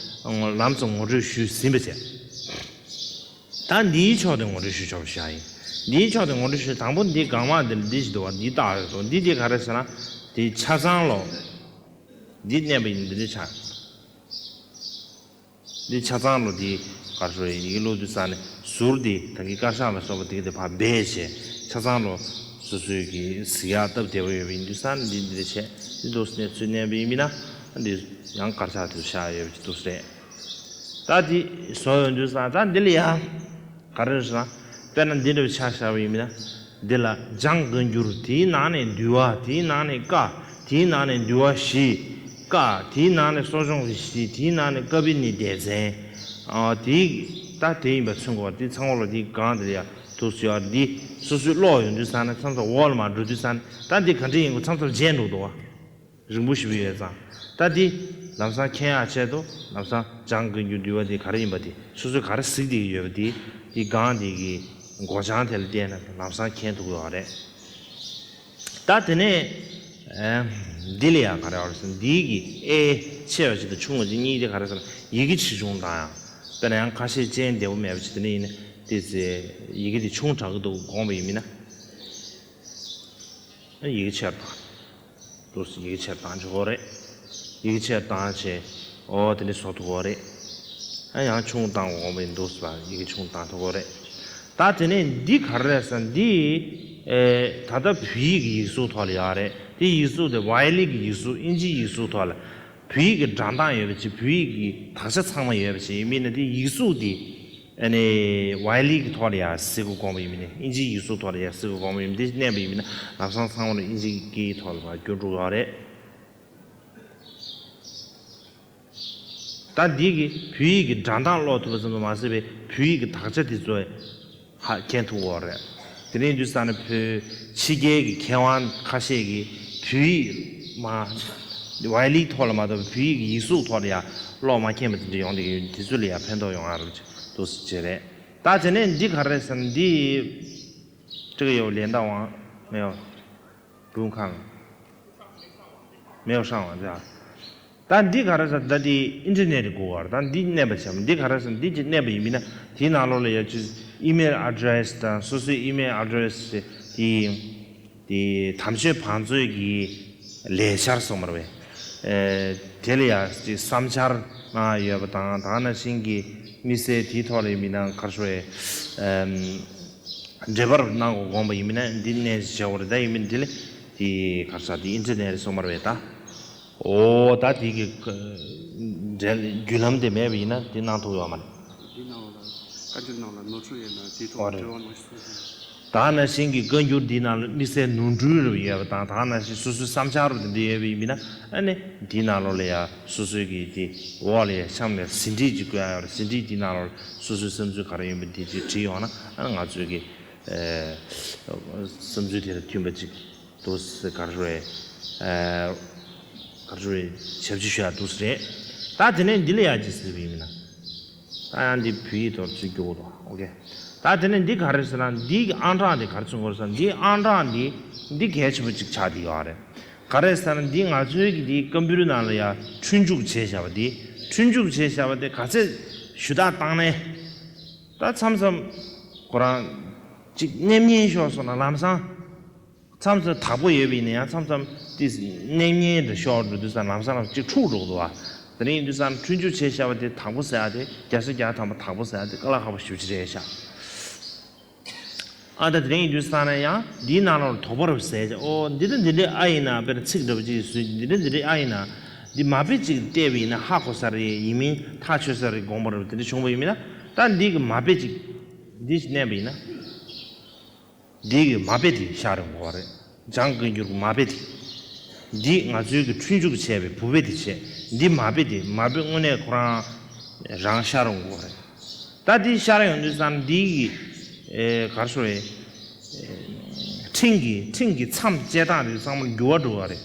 ལམ་སང་ངོ་སྤྲོད་ཞུས་ཟིན་པ་བྱས། ད་འདིའི་ཕྱོགས་དེ་ངོ་སྤྲོད་ཞུ་ཆོག་པ་ཞིག་ཡིན། འདིའི་ཕྱོགས་དེ་ངོ་སྤྲོད་ཞུ་དང་པོ་འདི་གང་མ་འདི་ལ་འདི་ཞིག་འདུག་བ། འདི་རྟགས་རེད་འདུག་འདི་དེ་ག་རེ་ཟེར་ན། དེ་ཆ་ཚང་ལོ། འདི་བསྣན་པ་ཡིན་འདི་འདྲ་ཆགས། འདི་ཆ་ཚང་ལོ་འདི་ག་རེ་ཡིན་ཡིག་ཀློག་དུས་ཙང་ནས་ཟུར་འདི་ད་གིན་དཀར་ཤག་ལ་སོགས་པ་འདི་གི་དེ་ཕར་སྦས་བྱས་ཆ་ཚང་ལོ་སོ་སོའི་གི་གཟིགས་ཡག་སྟབས་བདེ་བོ་ཡོད་པ་ཡིན་དུས་ཙང་ནས་འདི་འདི་འདྲ་བྱས་འདི་འདུག་སེ་གནས་ཚུལ་བསྣན་པ་ཡིན་མིན་ན་འདི་ཡང་དཀར་ཆག་དེ་བཞག་ཡོད་པ་ཅིག་འདུག་སེ་རེད། ད་འདི་བཟོ་ཡོང་དུས་ཙང་ད་འདི་ལ་ཡང་ག་རེ་རེད་ཟེར་ན། དཔེར་ན་འདི་འདྲ་བའི་ཆ་བཞག་པ་ཡིན་ན། འདི་ལ་ལྗང་གི་འགྱུར་དེའི་ནང་ནས་འདུལ་བ་དེའི་ནང་ནས་ཀ་དེའི་ནང་ནས་འདུལ་བ་བཞི། ཀ་དེའི་ནང་ནས་གསོ་སྦྱོང་གི་བཞི་དེའི་ནང་ནས་ཀ་པི་ནི་སྡེ་ཚན། ཨ་དེའི་ད་དེ་ཡིན་པ་མཚོན་དགོས་པ་དེ་ཚང་མ་ལ་དེའི་སྒང་དེ་ལ་ཡ་ཐུགས་སུ་ཡོད་འདི་སོ་སོའི་ཀློག་ཡོང་དུས་ཙང་ནས་མཚམས་མཚམས་འོག་ལ་མར་འགྲོ་དུས་ཙང་ནས་ད་འདི་ག་འདྲ་ཡིན་དགོས་མཚམས་མཚམས་བརྗེད་འགྲོ་འདུག་བ། རིང་པོ་ཞིག་ཡོད་ཙང་། ད་འདི་ལམ་སང་མཁྱེན་ཡག་ཆེད་དུ་ལམ་སང་ལྗང་གི་འགྱུར་འདུལ་བ་འདི་ག་རེ་ཡིན་པ་འདི་སོ་སོས་ག་རེ་གཟིགས་བསྡད་ཀྱི་ཡོད་པ་འདི་འདི་སྒང་འདི་གི་མགོ་བྱང་དེ་ལ་བལྟས་ན་ལམ་སང་མཁྱེན་ཐུབ་ཀྱི་ཡོད་རེད། ད་དེ་ནས་ཨེ་འདི་ལ་ཡང་ག་རེ་ཡོད་རེད་ཟེར་ན་འདི་གི་ཨེ་ཆེ་བ་ཅིག་དང་ཆུང་བ་ཅིག་གཉིས་དེ་ག་རེ་ཟེར་ན་ཡི་གེ་ཆེ་ཆུང་དང་ཡང་དཔེར་ན་ཡང་ཁ་ཤས་སྤྱན་བདེ་བོ་མེད་པ་ཅིག་དེ་ནས་ཡིན་ན་དེ་ཚེ་ཡི་གེ་དེ་ཆུང་དྲགས་ཀྱི་འདུག་དགོངས་པ་ཡིན་མིན་ན། ཡི་གེ་ཆེར་བཏང་། འདུག་སེ་ཡི་གེ་ཆེར་བཏང་ཆོག་གི་རེད། ཡི་གེ་ཆེར་བཏང་བྱས། ཨོ་དེ་འདྲ་བཟོ་ཐུབ་ཀྱི་རེད། ཨ་ཡང་ཆུང་བཏང་དགོས་པ་ཡིན་འདུག་སེ་ཡི་གེ་ཆུང་བཏང་ཐུབ་ཀྱི་རེད། ད་དེ་ནས་འདི་ག་རེ་རེད་ཟེར་ན་འདི། ཨེ་ད་ལྟ་བོད་ཡིག་གི་ཡིག་གཟུགས་ཐོག་ལ་ཡོད་རེད། དེ་ཡིག་གཟུགས་དེ་ཝའི་ལི་གི་ཡིག་གཟུགས་དབྱིན་ཇིའི་ཡིག་གཟུགས་ཐོག་ལ། བོད་ཡིག་གི་སྒྲ་གདངས་ཡོད་པ་ཅིག་བོད་ཡིག་གི་དག་ཆ་ཚང་མ་ཡོད་པ་ཅིག་ཡིན་མིན་ན་དེ་ཡིག་གཟུགས་དེ། ཨ་ནི་ཝའི་ལི་གི་ཐོག་ལ་ཡ་གཟིགས་དགོས་དགོངས་པ་ཡིན་མིན་ནི་དབྱིན་ཇིའི་ཡིག་གཟུགས་ཐོག་ལ་ཡ་གཟིགས་དགོས་དགོངས་པ་ཡིན་མིན་དེ་གནས་པ་ཡིན་མིན་ན་ལམ་སང་ཚང་མ་ལ་དབྱིན་ཇིའི་སྐད་ཡིག་ཐོག་ལ་མར་བསྒྱུར་འགྲོ་གི་རེད། ད་འདི་གི་བོད་ཡིག་གི་སྒྲ་གདངས་ཀློག་ཐུབ་པ་ཙམ་དུ་མ་ཟད་པའི་བོད་ཡིག་གི་དག་ཆ་དེ་ཚོ་ཧ་མཁྱེན་ཐུབ་ཀྱི་ཡོད་རེད། དེ་རིང་དུས་ས་ནས་བོད་ཕྱི་རྒྱལ་གྱི་མཁས་དབང་ཁ་ཤས་ཀྱིས་བོད་ཡིག་མ་ཝའི་ལི་ཐོག་ལ་མ་གཏོགས་བོད་ཡིག་གི་ཡིག་གཟུགས་ཐོག་ལ་ཡ་ཀློག་མ་མཁྱེན་པ་དེ་འདྲ་ཡོང་བསྡད་ཀྱི་ཡོད། དེ་ཚོ་ལ་ཡ་ཕན་ཐོགས་ཡོང་ཡ་རེད་འདུག་སེ་བྱས་རེད། ད་དེ་ནས་འདི་ག་རེ་ཟེར་ན། འདི་这个有连到网没有？不用看了。没有上网对吧？ད་འདི་ག་རེ་ཟེར་ན། ད་འདི་ཨིན་ཊར་ནེཊ་དགོས་པ་རེད། ད་འདི་གནོན་པ་བྱས་པ། འདི་ག་རེ་ཟེར་ན། འདི་ཅིག་གནོན་པ་ཡིན་པ་ཡིན་ན། དེའི་ནང་ལོགས་ལ་ཡ་ཅིག་ཨི་མེལ་ཨེ་ཌི་རེ་སི་དང་། སོ་སོའི་ཨི་མེལ་ཨེ་ཌི་རེ་སི་དེ། དེ་དམ་ཆོས་བང་མཛོད་ཀྱི་ལས་འཆར་སོང་མ་རེད་པས། ཨེ། དེ་ལ་ཡ་ཅིག་བསམ་འཆར་གནང་ཡོད་པ་དང་། ད་ག་ནང་བཞིན་གྱི་དམིགས་བསལ་དེའི་ཐོག་ལ་ཡིན་པ་ཡིན་ན་ག་རེ་ཟེར་དགོས་རེད། ཨམ། འབྲེལ་བ་གནང་དགོས་དགོངས་པ་ཡིན་པ་ཡིན་ན། འདི་གནོན་བྱས་པ་རེད། ད་ཡིན་པ་འདི་ལ་དེ་ག་རེ་ཟེར། དེ་ཨིན་ཊར་ནེཊ་སོང་མ་རེད་པས་ད། ཨོ། ད་དེ་གི་འབྲེལ་བརྒྱུད་ལམ་དེ་མེད་པ་ཡིན་ན་དེ་གནང་ཐུབ་ཡོད་མ་རེད། འདི་ནང་ལ་བཀའ་འགྱུར་ནང་ལ་ནོར་འཁྲུལ་ཡོད་ན་དེའི་ཐོག་ཨོ་རེད། འབྲེལ་བ་གནང་ཤོག་ཟེར། ད་ག་ནང་བཞིན་གྱི་བཀའ་འགྱུར་འདི་ནང་ལ་དམིགས་བསལ་ནོར་འཁྲུལ་རུ་ཡོད་པ་དང་། ད་ག་ནང་བཞིན་སོ་སོའི་བསམ་འཆར་རུ་དེ་འདྲ་ཡོད་པ་ཡིན་པ་ཡིན་ན། ཨ་ནི་འདིའི་ནང་ལོགས་ལ་ཡ་སོ་སོའི་གི་དེ་འོག་ལ་ཡ་གཤམ་ལ་ཟིན་བྲིས་ཅིག་བཀོད་ཡ་ཡོད་རེད། ཟིན་བྲིས་འདིའི་ནང་ལོགས་ལ་སོ་སོའི་བསམ་ཚུལ་ག་རེ་ཡིན་པ་འདི་ཅིག་བྲིས་ཡོང་ན། ཨ་ནི་ང་ཚོའི་གི་ཨེ། བསམ་ཚུལ་དེ་དང་མཐུན་པ་ཅིག་འདུག་ཟེར། ག་རེ་རེད། ཨ། ག་རེ་རེད། ཞབས་ཕྱི་ཞུ་ཡ་འདུག་ཟེར་རེད། ད་དེ་ནས་འདི་ལ་ཡ་ཅིག་ཟེར་བ་ཡིན་ན། ད་ཡང་འདི་བོད་ཡིག་ཐོག་ཚུར་བསྒྱུར་དགོས་འདུག་ཨོ་ཁེ། ད་དེ་ནས་འདི་ག་རེ་ཟེར་ན། འདི་གི་ཨང་གྲངས་དེ་ག་རེ་མཚོན་གྱི་ཡོད་རེད་ཟེར་ན། འདིའི་ཨང་གྲངས་འདི། འདི་གལ་ཆེན་པོ་ཅིག་ཆགས་བསྡད་ཡོད་རེད། ག་རེ་ཟེར་ན། འདི་ང་ཚོའི་གི་འདི་ཀམ་པུ་ཊར་ནང་ལ་ཡ་འཁྲུན་འཇུག་བྱས་བཞག་པ་འདི། འཁྲུན་འཇུག་བྱས་བཞག་པ་དེ་ག་ཚད་ཞུ་དག་བཏང་ནས། ད་མཚམས་མཚམས་ཁོ་རང་ཅིག་གནོད་ཉེན་ཤོར་སོང་ན་ལམ་སང་། མཚམས་མཚམས་དག་པོ་ཡོད་པ་ཡིན་ན་ཡང་། མཚམས་མཚམས་དེ་གནོད་ཉེན་དུ་ཤོར་འགྲོ་དུས་ཙང་། ལམ་སང་ལམ་གཅིག་འཁྲུག་འགྲོ་གི་འདུག་བ། དེ་འདྲ་ཡིན་དུས་ཙང་འཁྲུན་འཇུག་བྱས་བཞག་པ་དེ་དག་པོ་ཟེར་ཡ་དེ། བརྒྱ་ཆ་བརྒྱ་ཐམ་པ་དག་པོ་ཟེར་ཡ་དེ་དཀའ་ལས་ཁག་པོ་ཞེ་པོ་ཅིག་རེད་ཤག་ཨ། ད་དེ་འདྲ་ཡིན་དུས་ཙང་ནས་ཡང་འདིའི་ནང་ལོགས་ལ་དོགས་པ་རུ་ཟེར་བྱས། ཨོ། འདི་འདྲ་འདི་འདྲ་ཨ་ཡིན་ན། དཔེར་ན་ཚིག་འདྲ་པོ་ཅིག་བཟོས། འདི་འདྲ་འདི་འདྲ་ཨ་ཡིན་ན། འདི་མ་དཔེ་ཅིག་བལྟས་པ་ཡིན་ན་ཧ་གོ་ས་རེད། ཡིན་མིན་ཐག་ཆོད་ས་རེད། དགོངས་པ་རེད། དེ་འདྲ་བྱུང་བ་ཡིན་མིན་ན། ད་འདི་གི་མ་དཔེ་ཅིག་འདི་ཞིག་གནོན་པ་ཡིན་ན། འདི་གི་མ་དཔེ་དེ་ཤར་ཡོང་གི་ཡོད་རེད། འཇང་བཀའ་འགྱུར་གྱི་མ་དཔེ་དེ། འདི་ང་ཚོའི་གི་འཁྲུན་འཇུག་བྱས་པའི་བུ་དཔེ་དེ་བྱས། འདི་མ་དཔེ་དེ། མ་དཔེ་དངོས་གནས་ཁོ་རང་རང་ཤར་ཡོང་གི་ཡོད་རེད། ད་འདི་ཤར་ཡོང་དུས་ཙང་འདི་གི་ཨེ། ག་རེ་ཟེར་དགོས་རེད། ཨེ། འཕྲིན་གྱི་འཕྲིན་གྱི་མཚམས་བཅད་སྟངས་དེ་ཚང་མ་འགྱུར་བ་འགྲོ་གི་ཡོད་རེད།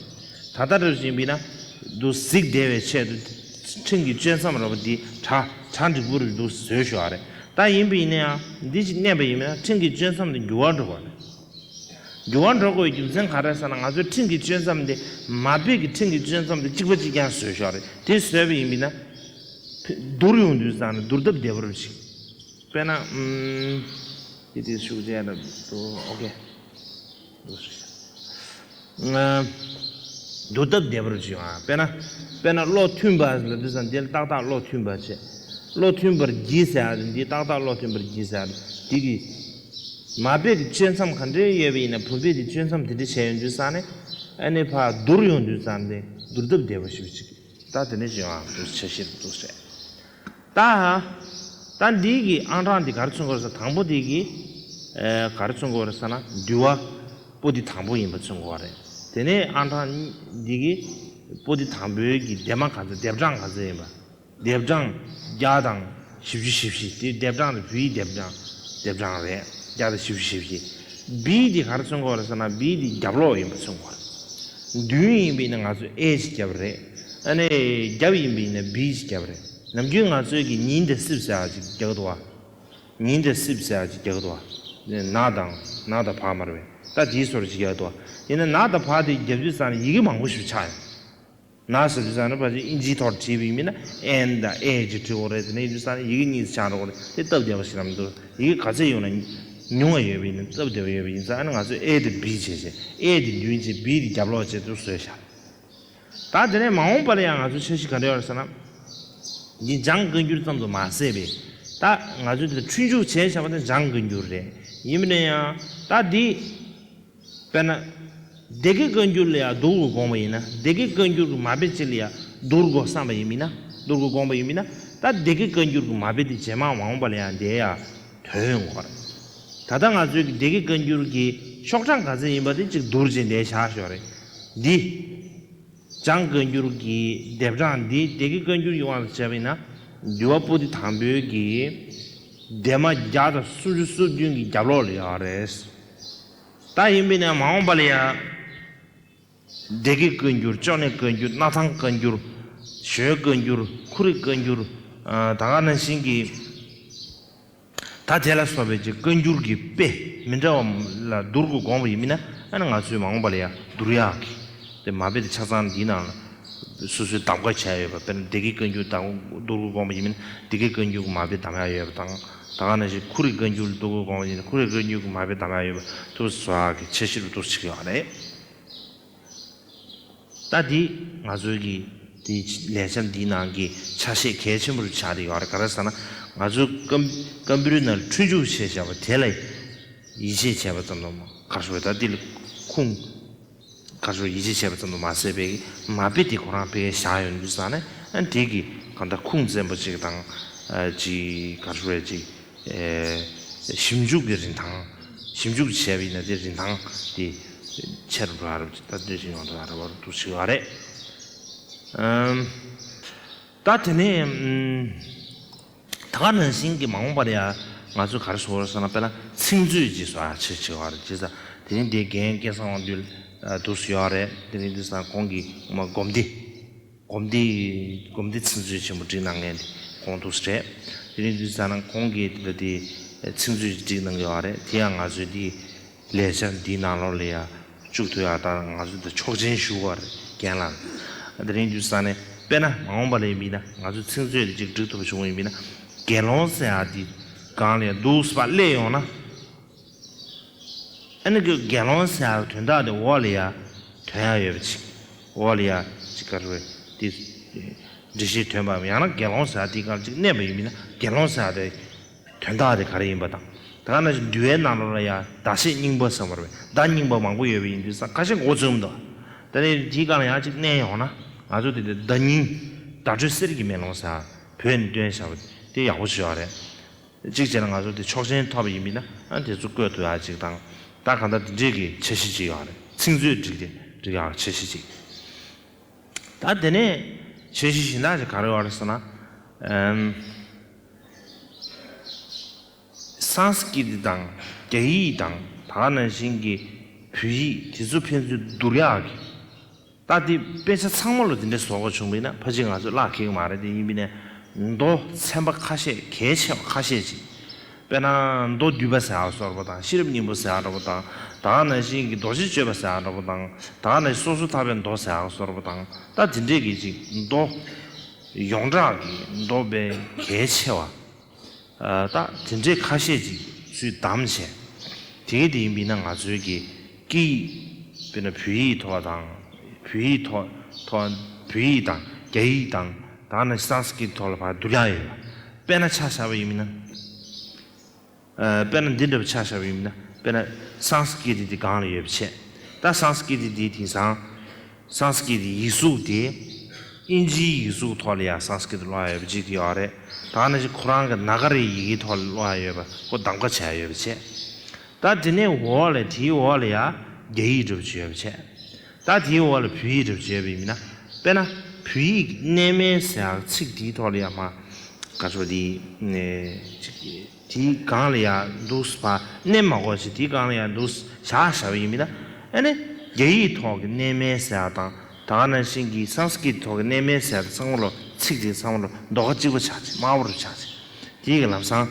ད་ལྟ་འདྲ་བཞིན་པ་ཡིན་ན། འདུག་གཟིགས་བདེ་བའི་ཆེད་དུ་འཕྲིན་གྱི་གཅོད་མཚམས་ར་བ་འདི་གྲ་གྲ་འགྲིག་པོ་རུ་འདུག་བཟོས་ཞོག་རེད། ད་ཡིན་པ་ཡིན་ན་ཡང་འདི་ཅིག་གནོན་པ་ཡིན་ན། འཕྲིན་གྱི་གཅོད་མཚམས་འདི་འགྱུར་བ་འགྲོ་གི་ཡོད་རེད། འགྱུར་བ་འགྲོ་དགོས་པའི་རྒྱུ་མཚན་ག་རེ་ཟེར་ན། ང་ཚོའི་འཕྲིན་གྱི་གཅོད་མཚམས་འདི། མ་དཔེ་གི་འཕྲིན་གྱི་གཅོད་མཚམས་འདི་གཅིག་པ་གཅིག་རྐྱང་བཟོས་ཞོག་རེད། དེ་བཟོས་པ་ཡིན་པ་ཡིན་ན། བསྡུར་ཡོང་དུས་ཙང་ནས་བསྡུར་ཐབས་བདེ་པོ་རུ་ཞིག་དཔེར་ན། ཨམ། དེ་དེ་ཤུགས་ཆེ་ན་འདུག་ཨོ་ཁེ། ང་། བསྡུར་ཐབས་བདེ་པོ་རུ་བྱུང་ཨ། དཔེར་ན། དཔེར་ན་བློ་མཐུན་པ་ལབ་དུས་ཙང་། འདི་ལ་ཏག་ཏག་བློ་མཐུན་པ་བྱས། བློ་མཐུན་པར་གྱིས་ཟེར་ཡ་དེ། འདི་ཏག་ཏག་བློ་མཐུན་པར་གྱིས་ཟེར་ཡ་དེ། འདི་གི་མ་དཔེ་གི་གཅོད་མཚམས་ག་འདྲས་ཡོད་པ་ཡིན་ན། བུ་དཔེ་དེ་གཅོད་མཚམས་དེ་འདྲས་བྱས་ཡོང་དུས་ཙང་ནས། ཨ་ནི་ཕར་བསྡུར་ཡོང་དུས་ཙང་ནས་བསྡུར་ཐབས་བདེ་པོ་ཞིག་ཅིག་ད་དེ་འདྲས་བྱུང་ཨ། འདུག་འཆར་གཞི་འདུག་བྱས། ད། ད་འདི་གི་ཨང་གྲངས་འདི་ག་རེ་མཚོན་གྱི་ཡོད་རེད་ཟེར། དང་པོ་འདི་གི། ཨེ། ག་རེ་མཚོན་གྱི་ཡོད་རེད་ཟེར་ན། འདུལ་བ་པོ་ཏི་དང་པོ་ཡིན་པ་མཚོན་གྱི་ཡོད་རེད། དེ་ནས་ཨང་གྲངས་འདི་གི་པོ་ཏི་དང་པོའི་གི་དེབ་མ་ག་ཚོད། དེབ་གྲངས་ག་ཚོད་ཡིན་པ། དེབ་གྲངས་བརྒྱ་དང་བཞི་བཅུ་ཞེ་བཞི། དེ་དེབ་གྲངས་དེ་བོད་ཡིག་དེབ་གྲངས། དེབ་གྲངས་རེད། བརྒྱ་དང་བཞི་བཅུ་ཞེ་བཞི། བི་འདི་ག་རེ་མཚོན་གྱི་ཡོད་རེད་ཟེར་ན། བི་འདི་རྒྱབ་ལོགས་ཡིན་པ་མཚོན་གྱི་ཡོད་རེད། མདུན་ཡིན་པ་ཡིན་ན་ང་ཚོས་ཨེ་ཅིག་བརྒྱབ་རེད། ཨ་ནི་རྒྱབ་ཡིན་པ་ཡིན་ན་བི་ཅིག་བརྒྱབ་རེད། ནམ་རྒྱུན་ང་ཚོའི་གི་ཉིན་དང་སྲིབ་ཟེར་ཡ་ཅིག་རྒྱག་གི་འདུག་བ། ཉིན་དང་སྲིབ་ཟེར་ཡ་ཅིག་རྒྱག་གི་འདུག་བ། ན་དང་ན་དང་བ་མ་རེད་པས། ད་དེའི་བཟོ་འདྲ་ཅིག་རྒྱག་གི་འདུག་བ། ཡིན་ན་ན་དང་བ་དེ་རྒྱབ་དུས་ཙང་ནས་ཡི་གེ་མང་པོ་ཞིག་ཆགས་ཡོང་། ན་ཟེར་དུས་ཙང་ནས་ཕལ་ཆེར་ཨིན་ཇིའི་ཐོག་བྲིས་པ་ཡིན་ན་ཨེན་དང་ཨེ་ཅིག་བྲིས་དགོས་རེད། དེ་ནས་ཡིན་དུས་ཙང་ནས་ཡི་གེ་གཉིས་ཆགས་འགྲོ་གི་རེད། དེ་སྟབས་བདེ་བ་ཞིག་རང་མི་འདུག་ཡི་གེ་ག་ཚད་ཡོང་ན་ཉུང་བ་ཡོད་པ་ཡིན་ན་སྟབས་བདེ་བ་ཡོད་པ་ཡིན་ཙང་། ཨ་ནི་ང་ཚོས་ཨེ་དེ་བི་བྱས་བྱས། ཨེ་དེ་མདུན་བྱས། བི་དེ་རྒྱབ་ལོགས་བྱས་དུ་བཟོས་བཞག་ད་དེ་ནས་མ་འོངས་པ་ལ་ཡང་ང་ཚོས་འཆར་གཞི་ག་འདྲ་ཡོད་རེད་ཟེར་ན། འདི་འཇང་བཀའ་འགྱུར་ཙམ་དུ་མ་ཟད་པའི། ད་ང་ཚོས་དེ་འཁྲུན་འཇུག་བྱས་བཞག་པ་དེ་འཇང་བཀའ་འགྱུར་རེད། ཡིན་པ་ན་ཡང་ད་འདི། དཔེར་ན། སྡེ་དགེ་བཀའ་འགྱུར་ལ་ཡང་བསྡུར་དགོས་དགོངས་པ་ཡིན་ན། སྡེ་དགེ་བཀའ་འགྱུར་གྱི་མ་དཔེ་ཅིག་ལ་ཡང་བསྡུར་དགོས་བསམ་པ་ཡིན་མིན་ན། བསྡུར་དགོས་དགོངས་པ་ཡིན་མིན་ན། ད་སྡེ་དགེ་བཀའ་འགྱུར་གྱི་མ་དཔེ་དེ་རྗེས་མ་མ་འོངས་པ་ལ་ཡང་དེ་ཡང་ཐོན་ཡོང་གི་རེད། ད་ལྟ་ང་ཚོའི་གི་སྡེ་དགེ་བཀའ་འགྱུར་གྱི་ཤོག་གྲངས་ག་ཚད་ཡིན་པ་དེ་ཅིག་བསྡུར་བྱས་འདིར་བཞག་ཞོག་རེད། འདི། འཇང་བཀའ་འགྱུར་གྱི་དེབ་གྲངས་འདི་སྡེ་དགེ་བཀའ་འགྱུར་གྱི་དབང་དུ་བྱས་པ་ཡིན་ན། འདུལ་བ་པོ་ཏི་དང་པོའི་གི་དེབ་མ་བརྒྱ་དང་སུམ་ཅུ་སོ་བདུན་གྱི་རྒྱབ་ལོགས་ལ་ཡོད་རེད། ད་ཡིན་པས་ན་མ་འོངས་པ་ལ་ཡང་སྡེ་དགེ་བཀའ་འགྱུར། ཅོ་ནེ་བཀའ་འགྱུར། སྣར་ཐང་བཀའ་འགྱུར། ཞོལ་བཀའ་འགྱུར། ཁུ་རི་བཀའ་འགྱུར། ཨ། ད་ག་ནང་བཞིན་གྱི། ད་ ད་དེ་ལ་སོགས་པའི་ཅིག་བཀའ་འགྱུར་གྱི་དཔེ་མི་འདྲ་བ་ལ་བསྡུར་དགོས་དགོངས་པ་ཡིན་མིན་ན། ཨ་ནི་ང་ཚོས་མ་འོངས་པ་ལ་ཡང་བསྡུར་ཡག་གི་དེ་མ་དཔེ་དེ་ཆ་ཚང་འདིའི་ནང་ལ་སོ་སོའི་གདམ་ག་བྱས་ཡོད་པ། དཔེར་ན་སྡེ་དགེ་བཀའ་འགྱུར་དང་བསྡུར་དགོས་དགོངས་པ་ཡིན་མིན་ན་སྡེ་དགེ་བཀའ་འགྱུར་གྱི་མ་དཔེ་གདམ་ཡག་ཡོད་པ་དང་། ད་ག་ནང་བཞིན་ཁུ་རི་བཀའ་འགྱུར་བསྡུར་དགོས་དགོངས་པ་ཡིན་ན་ཁུ་རི་བཀའ་འགྱུར་གྱི་མ་དཔེ་གདམ་ཡག་ཡོད་པ། དེ་བཟོ་ཡག་གི་འཆར་གཞི་རུ་འདུག་ཅིག་ཡོད་རེད། ད་འདི་ང་ཚོའི་གི་དེ་ལས་འཆར་འདིའི་ནང་གི་ཆ་ཤས་གལ་ཆེན་པོ་རུ་ཆགས་བསྡད་ཡོད་རེད། ག་རེ་ཟེར་ན་ང་ཚོའི་སྐམ་སྐམ་པོའི་ནང་འཁྲུན་འཇུག་བྱས་བཞག་པ་དེ་ལ་ཡིད་ཆེས་བྱས་པ་ཙམ་དུ་མ་ག་རེ་ཟེར་ད་འདི་ལ་ཁུངས་ག་རེ་ཟེར་ཡིད་ཆེས་བྱས་པ་ཙམ་དུ་མ་ཟད་པའི་མ་དཔེ་དེ་ཁོ་རང་ཕ་གིར་བཞག་ཡོད་འདུག་ཟེར་ནས། ཨ་དེ་གི་གང་ལྟར་ཁུངས་བཙན་པོ་ཅིག་དང་ཨ་ཅིག་ག་རེ་ཟེར་ཅིག་ཨེ་ཞིབ་འཇུག་གི་རིན་ཐང་། ཞིབ་འཇུག་བྱས་པ་ཡིན་ན་དེ་རིན་ཐང་དེ་ཆེ་རུ་འགྲོ་ཡ་རེད། ད་འདོད་ཅིག་ཡོང་འགྲོ་ཡ་རེད་བར་དུ་ཞུ་བ་རེད། ཨམ། ད་དེ་ནས་ཨམ། ད་ག་ནང་བཞིན་གྱི་མ་འོངས་པར་ཡ་ང་ཚོས་ག་རེ་བཟོ་དགོས་རེད་ཟེར་ན། དཔེར་ན་ཚིག་མཛོད་ཅིག་བཟོ་ཡ་ཆེ་ཆེ་བ་རེད། བྱས་ཙང་དེ་རིང་འདིའི་རྒན་སྐལ་བཟང་དབང་འདུས་ཨ་འདུག་སེ་ཡོད་རེད། དེ་རིང་འདི་ས་ཁོང་གིས་མ་སྒོམ་སྡེ། སྒོམ་སྡེ་སྒོམ་སྡེ་ཚིག་མཛོད་ཆེན་པོ་བསྒྲིགས་གནང་མཁན་དེ་ཁོང་འདུག་སེ་རེད། དེ་རིང་འདི་ས་ན་ཁོང་གིས་འདི་འདྲ་དེ་ཚིག་མཛོད་ཅིག་བསྒྲིགས་གནང་གི་ཡོད་རེད། དེ་ཡང་ང་ཚོའི་འདི་ལས་འཆར་འདིའི་ནང་ལོགས་ལ་ཡ་བཅུག་ཐུབ་ཡ། ད་ང་ཚོ་འདི་ཆོག་མཆན་ཞུ་བ་རེད་རྒན་ལགས། དེ་རིང་འདི་ས་ནས་དཔེར་ན་མ་འོངས་པ་ལ་ཡིན་པ་ཡིན་ན་ང་ཚོ་ཚིག་མཛོད་དེ་ཅིག་བསྒྲིགས་ཐུབ་པ་བྱུང་བ་ཡིན་པ་ཡིན་ན། དགེ་སློང་ཟེར་ཡ་འདི་སྒང་ལ་ཡ་འདུག་སེ་ཕར་སླེབས་ཡོང་ན། ཨ་ནི་དགེ་དགེ་སློང་ཟེར་ཡག་དོན་དག་དེ་འོག་ལ་ཡ་ཐོན་ཡ་ཡོད་པ་ཅིག་འོག་ལ་ཡ་ཅིག་ག་རེ་རེད་དེ། འགྲེལ་བཤད་ཐོན་པའམ་ཡང་ན་དགེ་སློང་ཟེར་ཡག་དེའི་སྒང་ཅིག་གནས་པ་ཡིན་མིན་ན་དགེ་སློང་ཟེར་ཡག་དེ་དོན་དག་དེ་ག་རེ་ཡིན་པ་དང་། ད་ག་ནང་བཞིན་འདུལ་བའི་ནང་ལོགས་ལ་ཡ་བརྡ་ཆད་རྙིང་པ་ཟེར་བ་རེད། བརྡ་རྙིང་པ་མང་པོ་ཡོད་པ་ཡིན་དུས་ཙང་ཁ་ཤས་མགོ་ཚོས་མི་འདུག་ད་ནི་དེའི་སྒང་ལ་ཡང་ཅིག་གནས་ཡོང་ན་ང་ཚོ་དེ་དེ་བརྡ་རྙིང་བརྡ་སྤྲོད་གསེར་གྱི་མེ་ལོང་ཟེར་ཡག་བོད་ནས་བཏོན་བཞག་པ་དེ་ཡག་པོ་ཞིག་ཡོད་རེད། གཅིག་བྱས་ན་ང་ཚོ་དེ་ཆོག་མཆན་ཐོབ་པ་ཡིན་མིན་ན་ཨ་དེ་ཚོ་བཀོད་ཐུབ་ཡག་ཅིག་དང་། ད་གང་ལྟར་དེ་འདྲས་ཀྱི་འཆར་གཞི་ཅིག་ཡོད་རེད། ཚིག་མཛོད་བསྒྲིགས་ཏེ་བསྒྲིགས་ཡག་འཆར་གཞི་ཅིག་ད་དེ་ནས་འཆར་གཞི་གཞན་དག་ཅིག་ག་རེ་ཡོད་རེད་ཟེར་ན། ཨམ། སཾ་སྐྲྀ་ཏ་དང་རྒྱ་ཡིག་དང་ད་ག་ནང་བཞིན་གྱི་བོད་ཡིག་དེ་ཚོ་ཕན་ཚུན་བསྡུར་ཡག་གི། ད་དེ་དཔེ་ཆ་ཚང་མ་ལ་དེ་འདྲ་བཟོ་དགོས་བྱུང་བ་ཡིན་ན་ཕལ་ཆེར་ང་ཚོས་གླགས་འཁེལ་གི་མ་རེད། དེ་ཡིན་པ་ཡིན་ན་མདོ་ཚན་པ་ཁ་ཤས་གལ་ཆེ་བ་ཁ་ཤས་ཅིག་དཔེར་ན་མདོ་སྡུད་པ་ཟེར་ཡག་བཟོ་འདྲ་པོ་དང་ཤེས་རབ་སྙིང་པོ་ཟེར་ཡག་འདྲ་པོ་དང་ད་ག་ནང་བཞིན་གྱི་རྡོ་རྗེ་གཅོད་པ་ཟེར་ཡག་འདྲ་པོ་དང་ད་ག་ནང་བཞིན་སོ་སོར་ཐར་པའི་མདོ་ཟེར་ཡག་བཟོ་འདྲ་པོ་དང་ད་དེ་འདྲས་ཀྱི་ཅིག་མདོ་ཡོངས་གྲགས་ཀྱི་མདོ་དཔེ་གལ་ཆེ་བ། ཨ་ད་དེ་འདྲའི་ཁ་ཤས་ཅིག་ཚུར་བདམས་བྱས། དེ་ག་དེ་ཡིན་པ་ཡིན་ན་ང་ཚོའི་གི་སྐད་ཡིག་དཔེར་ན་བོད་ཡིག་ཐོག་དང་བོད་ཡིག་ཐོག་ཐོག་བོད་ཡིག་དང་རྒྱ་ཡིག་དང་ད་ནི་སཾ་སྐྲྀ་ཏ་ཐོག་ལ་ཕར་བསྡུར་ཡག་ཡོད་པ། དཔེར་ན་ཆ་བཞག་པ་ཡིན་པ་ཡིན་ན། ཨ་དཔེར་ན་འདི་འདྲ་བ་ཆ་བཞག་པ་ཡིན་ན། དཔེར་ན་སཾ་སྐྲྀ་ཏ་དེ་སྒང་ལ་ཡོད་པ་བྱས། ད་སཾ་སྐྲྀ་ཏ་དེ་དེང་སང་སཾ་སྐྲྀ་ཏ་ཡིག་གཟུགས་དེ་ཨིན་ཇིའི་ཡིག་གཟུགས་ཐོག་ལ་ཡང་སཾ་སྐྲྀ་ཏ་ཀློག་ཡ་ཡོད་པ་ཅིག་དེ་ཡོད་རེད། ད་ནང་བཞིན་ཁོ་རང་གི་ན་ག་རའི་ཡི་གེ་ཐོག་ལ་ཀློག་ཡ་ཡོད་པ་ཁོ་གདམ་ག་བྱས་ཡ་ཡོད་པ་བྱས། ད་དེ་ནས་འོག་ལ་དེའི་འོག་ལ་ཡང་རྒྱ་ཡིག་འདྲ་པོ་ཅིག་ཡོད་པ་བྱས། ད་དེའི་འོག་ལ་བོད་ཡིག་འདྲ་པོ་ཅིག་ཡོད་པ་ཡིན་ན། དཔེར་ན་བོད་ཡིག་གནས་མལ་ཟེར་ཡག་ཚིག་དེའི་ཐོག་ལ་ཡང་མ་ག་ཚོད་དེ་ནས་ཅིག་དེའི་སྒང་ལ་ཡང་འདུག་སེ་ཕར་མནན་མ་དགོས་ཅིག་དེའི་སྒང་ལ་ཡང་འདུག་སེ་བཞག་བཞག་པ་ཡིན་པ་ཡིན་ན། ཨ་ནི་རྒྱ་ཡིག་ཐོག་གི་གནས་མལ་ཟེར་ཡག་དང་ད་ག་ནང་བཞིན་གྱི་སཾ་སྐྲྀ་ཏ་ཐོག་གི་གནས་མལ་ཟེར་ཡག་དེ་ཚང་མ་ལ་ཚིག་དེ་ཚང་མ་ལ་མདོག་ཁ་གཅིག་པ་ཆགས་ཅིག་དམར་པོ་རུ་ཆགས་ཅིག་དེ་ཡི་ལམ་སང་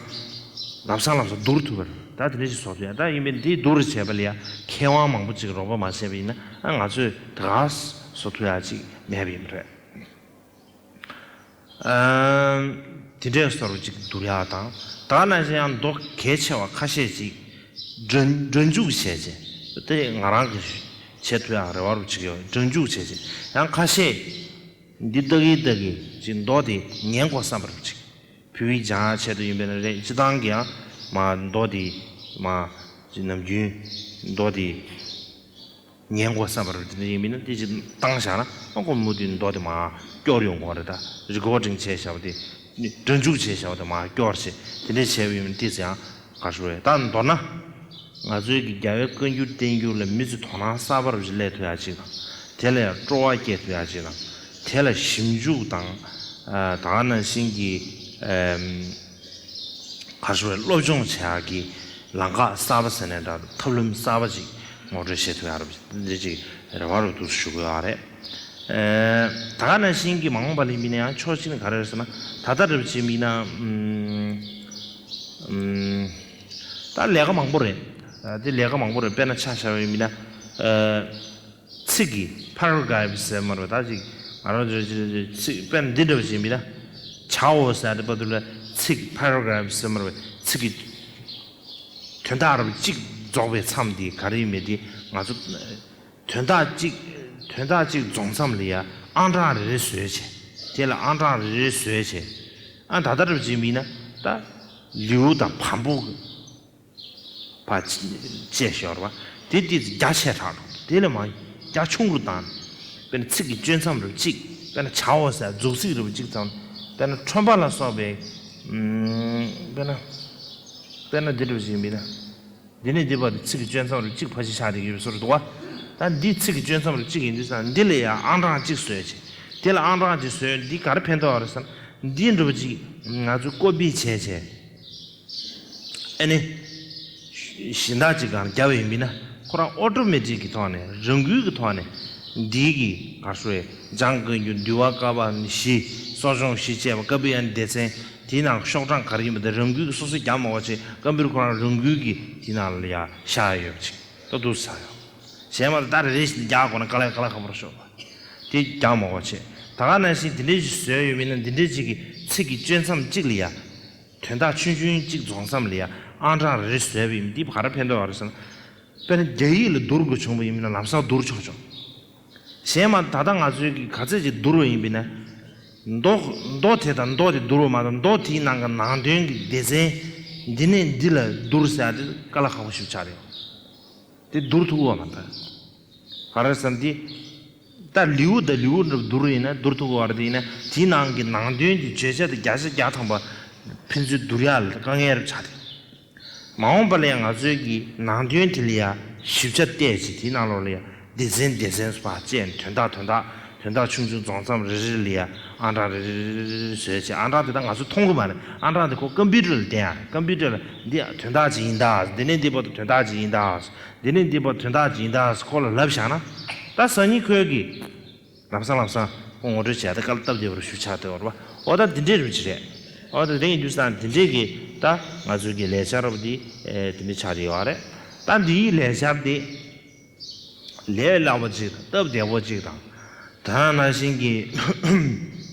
ལམ་སང་ལམ་སང་བསྡུར་ཐུབ་པ་རེད། ད་དེ་འདྲ་ཞིག་བཟོ་ཐུབ་ཡ། ད་ཡིན་པས་འདི་བསྡུར་བྱས་པ་ལ་ཡ་མཁས་དབང་མང་པོ་ཅིག་རོགས་པ་མ་བྱས་པ་ཡིན་ན་ཨ་ང་ཚོས་དེ་ག་བཟོ་ཐུབ་ཡ་ཅིག་མེད་པ་ཡིན་པ་རེད། ཨ་དེ་འདྲའི་བཟོ་འདྲ་ཅིག་བསྡུར་ཡ་དང་ད་ག་ནང་བཞིན་ཡང་མདོ་གལ་ཆེ་བ་ཁ་ཤས་ཅིག་སྒྲ་སྒྲ་འཇུག་བྱས་བྱས་དེ་ང་རང་གིས་བྱེད་ཐུབ་ཡ་རེ་བ་རུ་ཅིག་ཡོད། སྒྲ་འཇུག་བྱས་བྱས་ཡང་ཁ་ཤས་འདི་ལྟ་གི་ལྟ་གི་ཅིག་མདོ་དེ་ཉན་དགོས་བསམ་པ་རུ་ཅིག་བོད་ཡིག་སྦྱང་ཡག་ཆེད་དུ་ཡིན་པས་ན་རེད། སྤྱིར་བཏང་གི་ཡང་མ་མདོ་དེ་མ་ཅིག་ནམ་རྒྱུན་མདོ་དེ་ཉན་དགོས་བསམ་པ་རེད། དེ་འདྲ་ཡིན་པས་ན་དེ་ཅིག་བཏང་བཞག་ན་ཨ་ཁོ་མུ་མཐུད་མདོ་དེ་མར་སྐྱོར་ཡོང་དགོས་རེད། ད་རི་ཀོར་ཌིང་བྱས་བཞག་པ་དེ་སྒྲ་འཇུག་བྱས་བཞག་པ་དེ་མར་སྐྱོར་བྱས་དེ་འདྲ་བྱས་པ་ཡིན་པས་ན་དེ་ཚོ་ཡང་ག་ཞུ་བས། ད་མདོར་ན་ང་ཚོའི་གི་རྒྱལ་བའི་བཀའ་འགྱུར་བསྟན་འགྱུར་ལ་མི་ཚོས་དོ་སྣང་གསར་པ་རུ་ཅིག་སླེབས་ཐུབ་ཡག་ཅིག་དང་། དེ་ལ་ཡང་སྤྲོ་བ་སྐྱེ་ཐུབ་ཡག་ཅིག་དང་། དེ་ལ་ཞིབ་འཇུག་དང་། ཨ་ད་ག་ནང་བཞིན་གྱི་ཨམ་ག་རེ་ཟེར་བའི་སློབ་སྦྱོང་བྱེད་ཡག་གི་ལམ་ཁ་གསར་པ་ཟེར་ནའི་འདྲ་ཐབས་ལམ་གསར་པ་ཅིག་ངོ་སྤྲོད་བྱེད་ཐུབ་ཡག་རེད་པ་འདི་ཅིག་རེ་བ་རུ་འདུག་ཞུ་གི་ཡོད་རེད། ཨེ་ད་ག་ནང་བཞིན་གྱི་མ་འོངས་པ་ལ་ཡིན་ན་ཡང་ཕྱོགས་གཅིག་ནས་ག་རེ་རེད་ཟེར་ན་ད་ལྟ་འདྲ་པོ་བྱེད་མིན་ན་ཨམ་ ད་ལས་ཀ་མང་པོ་རེད། ཨ་དེ་ལས་ཀ་མང་པོ་རེད། དཔེར་ན་ཆ་བཞག་པ་ཡིན་ན། ཨ་ཚིག་གི་paragraph ཟེར་མ་རེད་པ། ད་ཅིག་ང་རང་ཚོ་ཚིག་དཔེར་ན་འདི་འདྲ་བ་ཞིག་ཡིན་ན། བྱའོ་ཟེར་དེ་བར་དུ་ལ་ཚིག་paragraph ཟེར་མ་རེད་པ། ཚིག་གི་དོན་དག་རབ་གཅིག་རྫོགས་པའི་མཚམས་འདི་ག་རེ་ཡིན་མིན་འདི་ང་ཚོ། དོན་དག་གཅིག་དོན་དག་གཅིག་རྫོགས་མཚམས་ལ་ཡ་ཨང་གྲངས་རེ་རེ་བཟོས་བྱས། དེ་ལ་ཨང་གྲངས་རེ་རེ་བཟོས་བྱས། ཨ་ད་ལྟ་རབ་ཅིག་མིན་ན་ད་ལེའུ་དང་བམ་པོ་བ་བཅས་ཤོར་བ་དེ་དེ་རྒྱ་ཆེ་དྲགས་འགྲོ། དེ་ལས་མང་རྒྱ་ཆུང་རུ་བཏང་། དཔེར་ན་ཚིག་གི་གཅོད་མཚམས་རབ་གཅིག་དཔེར་ན་བྱའོ་ཟེར་རྫོགས་ཚིག་རབ་གཅིག་ཙམ། དཔེར་ན་ཁྲོན་པ་ལ་སོགས་པའི། ཨམ། དཔེར་ན་དཔེར་ན་འདི་འདྲ་ཞིག་མིན་ན། འདི་ནས་འདི་བར་དུ་ཚིག་གི་གཅོད་མཚམས་རུ་གཅིག་ཕར་ཕྱིན་ཆགས་བསྡད་ཀྱི་ཡོད་བཟོ་འདྲ་འདུག་བ། ད་འདི་ཚིག་གི་གཅོད་མཚམས་རུ་གཅིག་ཡིན་དུས་ཙང་འདི་ལ་ཡང་ཨང་གྲངས་གཅིག་བཟོས་བྱས། དེ་ལ་ཨང་གྲངས་གཅིག་བཟོས། འདི་ག་རེ་ཕན་ཐོགས་རེད་ཟེར་ན། འདི་འདྲ་བ་ཅིག་ང་ཚོས་ཀོ་པི་བྱས་བྱས། ཨ་ནི། གཞན་དག་ཅིག་གང་རྒྱབ་ཡིན་མིན་ན། ཁོ་རང་ཨོ་ཏོ་མེ་ཏིག་གི་ཐོག་ནས་རང་འགུལ་གྱི་ཐོག་ནས། འདི་གི་ག་རེ་ཟེར། ལྗང་ཁུ་འགྱུར་འདུལ་བ་བཀའ་བབས་བཞི། གསོ་སྦྱོང་བཞི་བཅས་པ་བཀའ་པོད་ཡང་སྡེ་ཚན། དེའི་ནང་ཤོག་གྲངས་ག་རེ་ཡིན་པ་དེ་རང་འགུལ་གྱིས་སོ་སོས་རྒྱག་མ་དགོས་བྱས། ཀམ་པུ་ཊར་ཁོ་རང་རང་འགུལ་གྱིས་དེའི་ནང་ལ་ཡར་བཞག་ཡོད་པ་ཅིག་ད་འདུག་ཟེར་ཡོད། གཞན་མ་ད་རེ་རེ་བཞིན་རྒྱག་དགོས་ན་དཀའ་ལས་དཀའ་ལས་ཁག་པོ་རེད་ཤོག་པ། དེ་རྒྱག་མ་དགོས་བྱས། ད་ག་ནང་བཞིན་དེ་འདྲའི་ཞིག་བཟོས་ཡོད་མིན་ན། འདི་འདྲའི་ཅིག་གི་ཚིག་གི་གཅོད་མཚམས་གཅིག་ལ་ཡ། དོན་དག་ཆུང་ཆུང་གཅིག་རྫོགས་མཚམས་ལ་ཡ་ཨང་གྲངས་རེ་རེ་བཟོས་པ་ཡིན། འདི་ག་རེ་ཕན་ཐོགས་ཡོད་རེད་ཟེར་ན། དཔེར་ན་རྒྱ་ཡིག་ལ་བསྡུར་དགོས་བྱུང་བ་ཡིན་མིན་ན་ལམ་སང་བསྡུར་ཆོག་ཆོག་གཞན་མ་ད་ལྟ་ང་ཚོའི་གི་ག་ཚད་ཅིག་བསྡུར་བ་ཡིན་པས་ན། མདོ་མདོ་དེ་དང་མདོ་དེ་བསྡུར་བ་མ་གཏོགས། མདོ་དེའི་ནང་གི་ནང་དོན་གྱི་སྡེ་ཚན་འདི་ནས་འདི་ལ་བསྡུར་ཟེར་ཡ་དེ་དཀའ་ལས་ཁག་པོ་ཞིག་ཆགས་རེད། དེ་བསྡུར་ཐུབ་ཀྱི་ཡོད་མ་རེད། ག་རེ་ཟེར་ན་དེ། ད་ལེའུ་དང་ལེའུ་འདྲ་བསྡུར་ཡིན་ན་བསྡུར་ཐུབ་ཀྱི་ཡོད་རེད། དེ་ཡིན་ན་དེའི་ནང་གི་ནང་དོན་གྱི་བརྗོད་བྱ་དེ་བརྒྱ་ཆ་བརྒྱ་ཐམ་པ་ཕན་ཚུན་བསྡུར་ཡ་ལ་དཀའ་ངལ་རབ་ཆགས་ཏེ། མ་འོངས་པ་ལ་ཡང་ང་ཚོའི་གི་ནང་དོན་དེ་ལ་ཡ་ཞིབ་ཆ་བལྟས་ཚེ། དེའི་ནང་ལོགས་ལ་ཡ་སྡེ་ཚན་སྡེ་ཚན་སུ་ཕར་བཅད་ནས། དོན་དག་དོན་དག་དོན་དག་ཆུང་ཆུང་རྫོགས་མཚམས་རེ་རེ་ལ་ཡ་ཨང་གྲངས་རེ་རེ་རེ་རེ་བཟོས་བྱས། ཨང་གྲངས་དེ་དག་ང་ཚོས་མཐོང་གི་མ་རེད། ཨང་གྲངས་དེ་ཁོ་ཀམ་པུ་ཊར་ལ་བསྟན་ཡ་རེད། ཀམ་པུ་ཊར་ལ་འདི་དོན་དག་ཅིག་ཡིན་ད། འདི་ནས་འདི་བར་དུ་དོན་དག་ཅིག་ཡིན་ད། འདི་ནས་འདི་བར་དོན་དག་ཅིག་ཡིན་ད་ཁོ་ལ་ལབ་བཞག་ན། ད་སང་ཉིན་ཁོས་གི་ལམ་སང་ལམ་སང་ཁོ་ངོ་སྤྲོད་བྱས་ཏེ་དཀའ་ལས་སྟབས་བདེ་བར་ཞུ་ཆགས་དེ་བར་བ། འོ་ད་འདི་འདྲའི་རུ་ཅི་རེད། འོ་ད་དེ་ཡིན་དུས་ཙང་འདི་འདྲའི་གི་ད་ང་ཚོའི་གི་ལས་འཆར་རབ་འདི་ཨེ་དེ་འདྲ་ཆགས་ཡོད་རེད། ད་འདིའི་ལས་འཆར་འདི་ལས་སླ་པོ་ཅིག་དང་སྟབས་བདེ་པོ་ཅིག་དང་། ད་ནང་བཞིན་གི་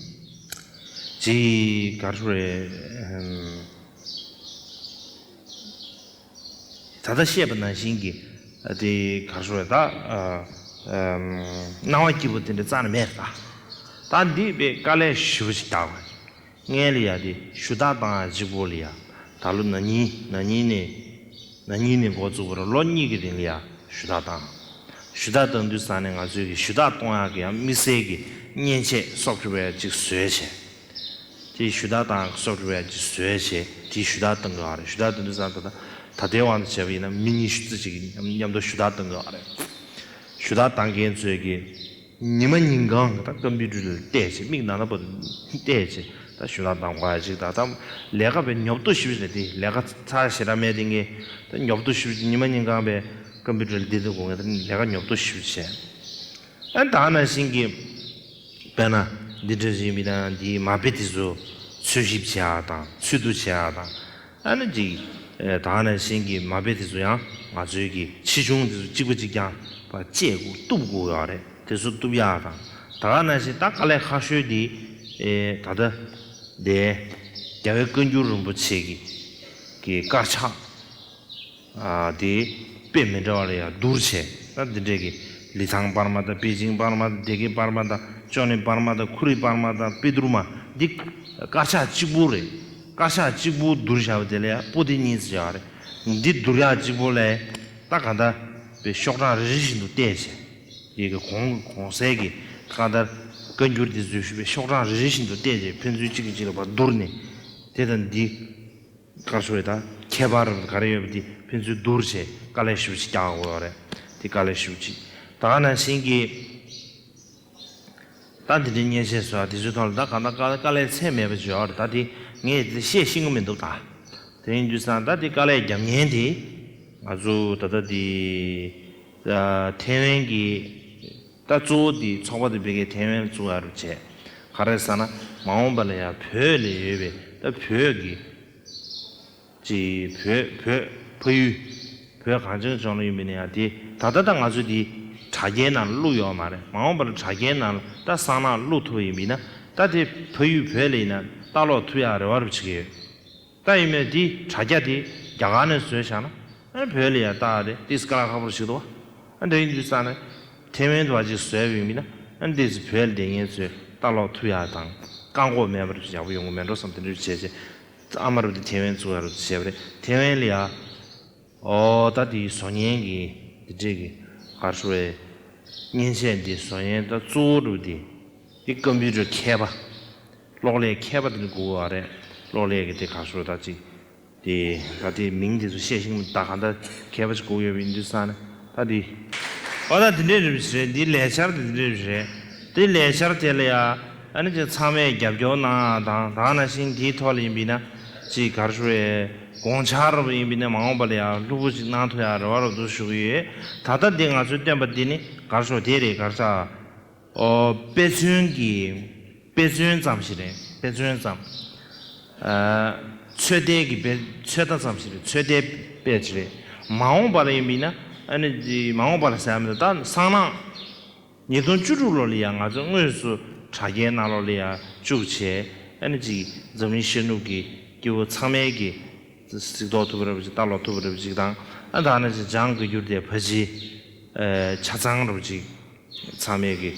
ཅིག་ག་རེ་རེད། ད་ལྟ་བཤད་པ་ནང་བཞིན་གྱི་དེ་ག་རེ་ཟེར་ད། སྣང་བ་སྐྱིད་པོ་དེ་འདྲ་རྩ་ནས་མེད་ད། ད་འདི་དཔེ་དཀའ་ལས་ཞེ་པོ་ཞིག་བརྒྱབ་པ། སྔོན་ལ་ཡ་དེ་ཞུ་དག་བཏང་ཡ་གཅིག་པོ་ལ་ཡ། ད་ལོ་ན་ནིང་ན་ནིང་ནས་ན་ནིང་ནས་འགོ་བཙུགས་པར་ལོ་གཉིས་ཀྱི་རིང་ལ་ཡ་ཞུ་དག་བཏང་། ཞུ་དག་བཏང་དུས་ཙང་ནས་ང་ཚོས་ཀྱི་ཞུ་དག་གཏོང་ཡག་གི་ཡང་དམིགས་བསལ་གྱི་མཉེན་ཆས་སོབ་ཊི་ཝེར་ཅིག་བཟོས་བྱས། དེ་ཞུ་དག་བཏང་སོབ་ཊི་ཝེར་ཅིག་བཟོས་བྱས་དེ་ཞུ་དག་བཏང་གི་ཡོད་རེད། ཞུ་དག་བཏང་དུས་ཙང་ད་ལྟ་ད་ལྟའི་དབང་དུ་བྱས་པ་ཡིན་ན་མི་ཉི་ཤུ་རྩ་གཅིག་གིས་མཉམ་མཉམ་དུ་ཞུ་དག་བཏང་གི་ཡོད་རེད། ཞུ་དག་བཏང་མཁན་ཚོས་ཀྱི་ཉི་མ་ཉིན་གང་གི་ད་ཀམ་པུ་ཊར་ལ་བལྟས་བྱས། མིག་ན་ན་བར་བལྟས་བྱས་ད་ཞུ་དག་བཏང་དགོས་ཡ་ཅིག་ད་ད་ལས་ཀ་བས་ཉོབ་ཏོ་ཞེ་པོ་རེད། དེ་ལས་ཀ་ཚ་ཞེ་དྲག་མེད་དེ་ངས་ད་ཉོབ་ཏོ་ཞེ་པོ་ཉི་མ་ཉིན་གང་བས་ཀམ་པུ་ཊར་ལ་བསྡད་དུས་དགོས་ངས་ད་ལས་ཀ་ཉོབ་ཏོ་ཞེ་པོ་བྱས། ཨ་ད་ནང་བཞིན་གྱི་དཔེར་ན་འདི་འདྲ་ཞིག་མི་དང་འདིའི་མ་དཔེ་དེ་ཚོ་འཚོལ་ཞིབ་བྱེད་ཡག་དང་འཚོལ་བསྡུ་བྱེད་ཡག་དང་། ཨ་ནི་ཅིག་ཨེ་ད་ནང་བཞིན་གྱི་མ་དཔེ་དེ་ཚོ་ཡང་ང་ཚོའི་གི་ཆེ་ཆུང་དེ་ཚོ་གཅིག་པ་གཅིག་རྐྱང་བཅད་དགོས་གཏུབ་དགོས་ཡོད་རེད། དེ་ཚོ་གཏུབ་ཡག་དང་། ད་ག་ནང་བཞིན་ད་དཀའ་ལས་ཁག་ཤོས་དེ་ཨེ་ད་ལྟ་དེ་རྒྱལ་བའི་བཀའ་འགྱུར་རིན་པོ་ཆེ་གི་གི་དཀར་ཆག་ཨ་དེ་དཔེ་མི་འདྲ་བ་ལ་ཡང་བསྡུར་བྱས། ད་འདི་འདྲས་ཀྱི་ལི་ཐང་པར་མ་དང་པེ་ཅིང་པར་མ་དང་སྡེ་དགེ་པར་མ་དང་ཅོ་ནེ་པར་མ་དང་ཁུ་རི་པར་མ་དང་པི་ཏུར་མ། འདི་དཀར་ཆག་གཅིག་པུ་རེད། དཀར་ཆག་གཅིག་པུ་བསྡུར་བྱ་བ་དེ་ལ་ཡང་པོ་ཏི་གཉིས་ཙམ་ཡོད་རེད། འདི་བསྡུར་ཡག་གཅིག་པོ་ལ་ད་ག་འདྲ་པའི་ཤོག་གྲངས་རེ་རེ་བཞིན་དུ་བལྟས་བྱས། འདི་གི་གོང་གོང་གསལ་གྱི་གང་ལྟར་བཀའ་འགྱུར་འདི་འཛུལ་ཞུས་པའི་ཤོག་གྲངས་རེ་རེ་བཞིན་དུ་བལྟས་བྱས། ཕན་ཚུན་གཅིག་གིས་གཅིག་ལ་བར་བསྡུར་ནས་དེ་དང་འདི། དཀར་ཆག་ཡོད་ད་ཁྱད་པར་ག་རེ་ཡོད་པ་འདི་ཕན་ཚུན་བསྡུར་བྱས་དཀའ་ལས་ཞེ་པོ་ཅིག་རྒྱག་དགོས་ཡོད་རེད། དེ་དཀའ་ལས་ཞེ་པོ་ཅིག་ད་ག་ནང་བཞིན་གྱི་ད་འདི་འདྲའི་མཉེན་ཆས་བཟོ་བ་དེ་ཚོའི་ཐོག་ལ་ད་གང་ལྟར་དཀའ་དཀའ་ལས་ཚད་མེད་པ་ཅིག་ཡོད་རེད། ད་དེ་ངས་དེ་བཤད་ཤེས་ཀྱི་མི་འདུག་ད་དེ་ཡིན་དུས་ཙང་ད་དེ་དཀའ་ལས་རྒྱབ་མཁན་དེ་ང་ཚོ་ད་ལྟ་དེ་ཐའེ་ཝན་གྱི་ད་གཙོ་བོ་དེ་ཚོགས་པ་དེ་བོད་ཀྱི་ཐའེ་ཝན་བཙུགས་ཡ་རུ་བྱས། ག་རེ་ཟེར་ན་མ་འོངས་པ་ལ་ཡང་བོད་ལ་ཡོད་པའི་ད་བོད་ཀྱི་ ཅིག་བོད་བོད་ཕ་ཡུལ་བོད་གངས་ཅན་ལྗོངས་ལ་ཡིན་པ་ཡིན་ན་ཡང་དེ་ད་ལྟ་ད་ང་ཚོ་འདི་དྲ་རྒྱའི་ནང་ལ་བླུགས་ཡོད་མ་རེད། མ་འོངས་པ་ལ་དྲ་རྒྱའི་ནང་ལ་ད་གསང་ནག་བླུགས་ཐུབ་པ་ཡིན་པ་ཡིན་ན་ད་དེ་ཕ་ཡུལ་བོད་ལ་ཡིན་ན་ལྟ་ཀློག་ཐུབ་ཡག་རེ་བ་རུ་བྱེད་ཀྱི་ཡོད། ད་ཡིན་མོད་དེ་དྲ་རྒྱ་དེ་རྒྱ་གར་ནས་བཟོས་བཞག་ན་ཨ་ནི་བོད་ལ་ཡང་ལྟ་ཡག་དེ་ཏིས་དཀའ་ལས་ཁག་པོ་ཞིག་འདུག་བ། ཨ་འདྲ་ཡིན་དུས་ཙང་ནས་ཐེ་ཝན་དུ་བ་ཅིག་བཟོས་པ་ཡིན་པ་ཡིན་ན་ཨ་ནི་ཏིས་བོད་ལ་བསྡད་མཁན་ཚོས་ལྟ་ཀློག་ཐུབ་ཡག་དང་བཀག་འགོག་མེད་པ་རུ་ཡག་པོ་ཡོང་གི་མེད་འགྲོ་བསམ་དེ་འདྲ་བྱས་བྱས། ཨ་མ་རུ་དེ་ཐེ་ཝན་བཙུགས་ཡ་རུ་བྱས་པ་རེད། ཐེ་ཝན་ལ་ཡ། ཨོ་ད་དེ་བཟོ་མཁན་གྱི་དེ་འདྲས་ཀྱི་ག་རེ་ཞུ་དགོས་རེད། མཉེན་ཆས་འདི་བཟོ་མཁན་ད་གཙོ་བོ་རུ་དེ་དེ་ཀམ་པུ་ཊར་མཁས་པ། གློག་ཀླད་མཁས་པ་དེ་འདྲ་དགོས་པ་རེད། གློག་ཀླད་ཀྱི་དེ་ག་རེ་ཞུ་དགོས་ད་ཅིག་དེ་ད་དེ་མིང་དེ་ཚོ་བཤད་ཤེས་ཀྱི་མི་འདུག་ད་གང་ལྟར་མཁས་པ་ཅིག་དགོས་ཡོད་པ་ཡིན་དུས་ཙང་ནས་ད་དེ། ཨོ་ད་དེ་འདྲས་རེད་པ་ཞིག་རེད། འདི་ལས་འཆར་དེ་འདྲས་རེད། དེ་ལས་འཆར་དེ་ལ་ཡ། ཨ་ནི་ཅིག་ཚང་མས་རྒྱབ་སྐྱོར་གནང་ཡག་དང་ད་ག་ནང་བཞིན་དེའི་ཐོག་ལ་ཡིན་པ་ཡིན་ན་ཅིག་ག་རེ་ཞུ་དགོས་རེད། དགོངས་འཆར་རུ་ཡིན་པ་ཡིན་ན་མ་འོངས་པ་ལ་ཡང་ལྷུག་པོ་ཅིག་གནང་ཐུབ་ཡག་རེ་བ་རུ་འདུག་ཞུ་གི་ཡོད། ད་ལྟ་འདི་ང་ཚོས་བཏོན་པ་འདི་ནི་ག་རེ་ཞུ་དེ་རེད། ག་རེ་ཟེར། ཨོ་དཔེ་མཚོན་གྱི་དཔེ་མཚོན་ཙམ་ཞིག་རེད། དཔེ་མཚོན་ཙམ། ཨ་ཚོད་ལྟའི་གི་དཔེ་ཚོད་ལྟ་ཙམ་ཞིག་རེད། ཚོད་ལྟའི་དཔེ་ཅིག་རེད། མ་འོངས་པ་ལ་ཡིན་པ་ཡིན་ན་ཨ་ནི་མ་འོངས་པ་ལ་ཟེར་ཡ་མི་འདུག་ད་སང་ནངས། ཉིས་སྟོང་བཅུ་དྲུག་ལོ་ལ་ཡང་ང་ཚོ་དངོས་སུ་དྲ་རྒྱའི་ནང་ལོགས་ལ་ཡང་བཅུག་བྱས་ཨ་ནི་ཅིག་འཛམ་གླིང་ཤར་ནུབ་ཀྱི་སྐྱེ་བོ་ཚང་མའི་གི་གཟིགས་རྟོག་ཐུབ་པ་རེད་པ་ཅིག་ལྟ་ཀློག་ཐུབ་པ་རེད་པ་ཅིག་དང་ཨ་ད་ནང་བཞིན་ལྗང་དགུན་འགྱུར་དེ་ཕལ་ཆེར་ཆ་ཚང་རེད་པ་ཅིག་ཚང་མས་གི་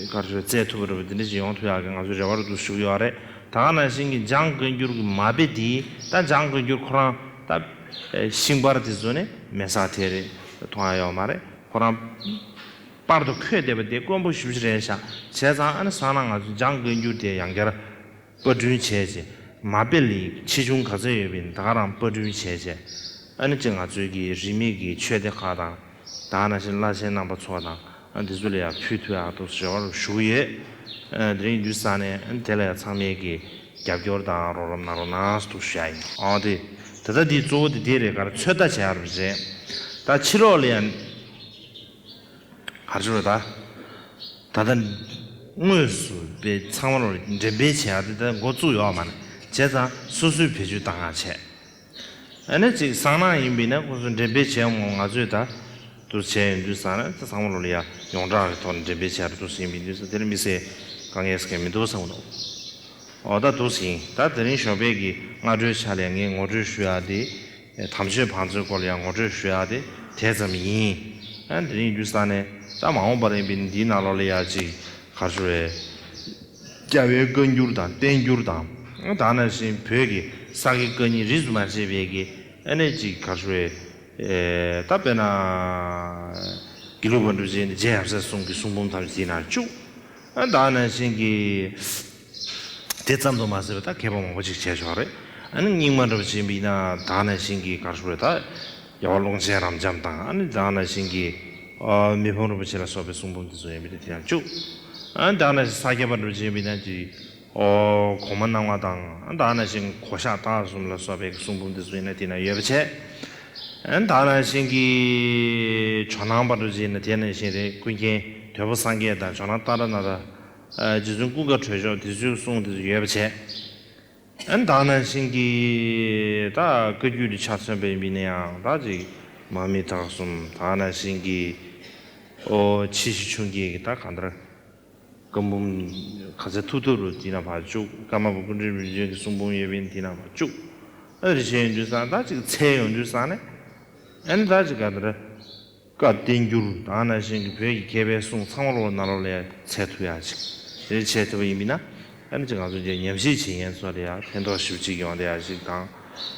ག་རེ་རྩལ་ཐུབ་པ་རེད་པ་འདི་འདྲ་ཅིག་ཡོང་ཐུབ་ཡག་གི་ང་ཚོ་རེ་བ་རུ་འདུག་ཞུ་གི་ཡོད་རེད། ད་ག་ནང་བཞིན་གི་ལྗང་དགུན་འགྱུར་གི་མ་དཔེ་དེ་ད་ལྗང་དགུན་འགྱུར་ཁོ་རང་ད་ཤིང་པར་དེ་ཚོ་ནི་མེ་སག་དེ་རེད། མཐོང་ཡག་ཡོད་མ་རེད། ཁོ་རང་པར་དུ་འཁོད་བསྡད་པ་དེ་དཀོན་པོ་ཞེ་པོ་ཅིག་རེད་ཤག་བྱས་ཙང་ཨ་ནི་སང་ནངས་ང་ཚོས་ལྗང་དགུན་འགྱུར་དེ་ཡང་བསྐྱར་པར་སྐྲུན་བྱས་རྗེས་མ་དཔེ་ལས་ཆེ་ཆུང་ག་ཚོད་ཡོད་པ་ཡིན་ད་ག་རང་པར་སྐྲུན་བྱས་རྗེས་ཨ་ནི་ཅིག་ང་ཚོའི་གི་རིས་མེད་ཀྱི་ཆོས་སྡེ་ཁག་དང་ད་ག་ནང་བཞིན་བླ་ཆེན་རྣམ་པ་ཚོ་དང་ཨ་འདི་ཚོ་ལ་ཡང་ཕུལ་ཐུབ་ཡག་ཏུ་རེ་བ་རུ་ཞུ་གི་ཡོད། ཨ་དེ་རིང་དུས་སང་ནས་ཨ་དེ་ལ་ཡང་ཚང་མས་ཀྱི་རྒྱབ་སྐྱོར་དང་རོགས་རམ་གནང་རོགས་གནང་ཟེར་ཞུ་ཡ་ཡིན། ཨ་དེ་ད་ལྟ་འདི་གཙོ་བོ་དེ་དེ་རེད། ག་རེ་ཚོད་ལྟ་བྱེད་ཡག་རེད། ད་ཕྱི་ལོགས་ལ་ཡང་ག་རེ་ཞུ་རེད་ད། ད་ལྟ་དངོས་སུ་དཔེ་ཚང་མ་ལོ་འགྲེམས་སྤེལ་བྱེད་ཡག་དེ་ད་འགོ་བཙུགས་ཡོད་མ་རེད། བྱས་ཙང་སོ་སོས་བེད་སྤྱོད་བཏང་ཡག་བྱས། ཨ་ནི་ཅིག་སང་ནངས་ཡིན་པ་ཡིན་ན་ཁོང་ཚོ་འགྲེམས་སྤེལ་བྱས་འོང་། ང་ཚོས་ད་དུ་བྱས་ཡོང་དུས་ཙང་ན་ད་ཚང་མ་ལོ་ལ་ཡ་ཡོངས་གྲགས་ཀྱི་ཐོག་ནས་འགྲེམས་སྤེལ་བྱས་རེད་འདུག་ཟིན་པ་ཡིན་དུས་ཙང་དེ་ལ་དམིགས་བསལ་དཀའ་ངལ་ཟེར་མཁན་མི་འདུག་བསམ་གྱི་འདུག་འོ་ད་འདུག་ཟིན། ད་དེ་རིང་ཞོགས་པའི་གི་སྔ་དྲོའི་ཆ་ལ་ངས་ངོ་སྤྲོད་ཞུ་ཡག་དེ། དམ་ཆོས་བང་མཛོད་སྐོར་ལ་ཡང་ངོ་སྤྲོད་ཞུ་ཡག་དེ་དེ་ཙམ་ཡིན། ཨ་དེ་རིང་དུས་ཙང་ནས་ད་མ་འོངས་པར་ཡིན་པའི་འདིའི་ནང་ལོགས་ལ་ཡ་ཅིག་ག་རེ་ཞུ་རེད། རྒྱལ་བའི་བཀའ་འགྱུར་དང་བསྟན་འགྱུར་དང་། ད་ནང་བཞིན་བོད་ཀྱི་ས་དགེ་བཀའ་རྙིང་རིས་སུ་མ་ཆད་པའི་གི་ཨ་ནི་ཅིག་ག་རེ་ཞུ་རེད། ད་དཔེར་ན་དགེ་ལུགས་པ་འདྲ་བྱས་ནས་རྗེ་ཡབ་སྲས་གསུམ་གྱི་གསུང་འབུམ་ཐམས་ཅད་དེའི་ནང་བཅུག་ཨ་ད་ནང་བཞིན་གྱི་དེ་ཙམ་དུ་མ་ཟད་པའི་ད་མཁས་པ་མང་པོ་ཅིག་བྱས་ཆོག་རེད། ཨ་ནི་རྙིང་མ་འདྲ་བ་ཅིག་ཡིན་པ་ཡིན་ན་ད་ནང་བཞིན་གྱི་ག་རེ་ཞུ་རེད། ད་རྒྱལ་བ་ཀློང་ཆེན་རབ་འབྱམས་དང་། ཨ་ནི་ད་ནང་བཞིན་གྱི་མི་ཕམ་རིན་པོ་ཆེ་ལ་སོགས་པའི་གསུང་འབུམ་དེ་ཚོ་ཡིན་པ་དེ་དེ་ཡང་བཅུག་ཨ་ནི་ད་ནང་བཞིན་ས་སྐྱ་པ་འདྲ་བ་ཅིག་ཡིན་པ་ཡིན་ན་ཅིག་གོང་མ་རྣམ་ལྔ་དང་། ཨ་ནི་ད་ནང་བཞིན་གོ་ཤཱཀ་སྟག་གསུམ་ལ་སོགས་པའི་གསུང་འབུམ་དེ་ཚོ་ཡིན་ན་དེ་ན་ཡོད་པ་བྱས། ཨ་ནི་ད་ནང་བཞིན་གྱི་ཇོ་ནང་པ་འདྲ་ཅིག་ཡིན་ན་དེ་ནང་བཞིན་རེད། ཀུན་མཁྱེན་དོལ་པོ་སངས་རྒྱས་དང་ཇོ་ནང་ཏཱ་ར་ནཱ་ཐ། རྗེ་བཙུན་ཀུན་དགའ་གྲོལ་མཆོག་དེ་ཚོའི་གསུང་དེ་ཚོ་ཡོད་པ་བྱས། ཨ་ནི་ད་ནང་བཞིན་གྱི་ད་བཀའ་བརྒྱུད་དེ་ཆ་མཚོན་པ་ཡིན་པ་ཡིན་ན་ཡང་ད་ཅིག་མར་མི་དྭགས་གསུམ། ད་ནང་བཞིན་གྱི་ཨོ་ཆེ་བཞི་ཆུང་བརྒྱད་ཀྱི་ད་གང་ལྟར་བཀའ་འབུམ་ག་ཚད་ཐུབ་ཐུབ་རུ་དེ་ནང་ཕར་བཅུག་ཀརྨ་པ་ཀུན་འདུས་རིམ་བྱོན་གྱི་གསུང་འབུམ་ཡོད་པ་ཡིན་ན་དེ་ནང་ཕར་བཅུག་ཨ་རེ་བྱས་ཡོང་དུས་ཙང་ད་ཅིག་འཚོལ་ཡོང་དུས་ཙང་ནས་ཨ་ནི་ད་ཅིག་ག་འདྲ་བཀའ་བསྟན་འགྱུར་དང་ནང་བཞིན་གྱི་བོད་ཀྱི་མཁས་པའི་གསུང་ཚང་མ་ལོ་ནང་ལོགས་ལ་འཚོལ་ཐུབ་ཡག་ཅིག་རེ་བྱས་ཐུབ་པ་ཡིན་པ་ཡིན་ན་ཨ་ནི་ཅིག་ང་ཚོ་ཉམས་ཞིབ་བྱེད་མཁན་ཚོ་ལ་ཡང་ཕན་ཐོགས་ཞེ་པོ་ཅིག་ཡོང་བསྡད་ཡག་ཅིག་དང་།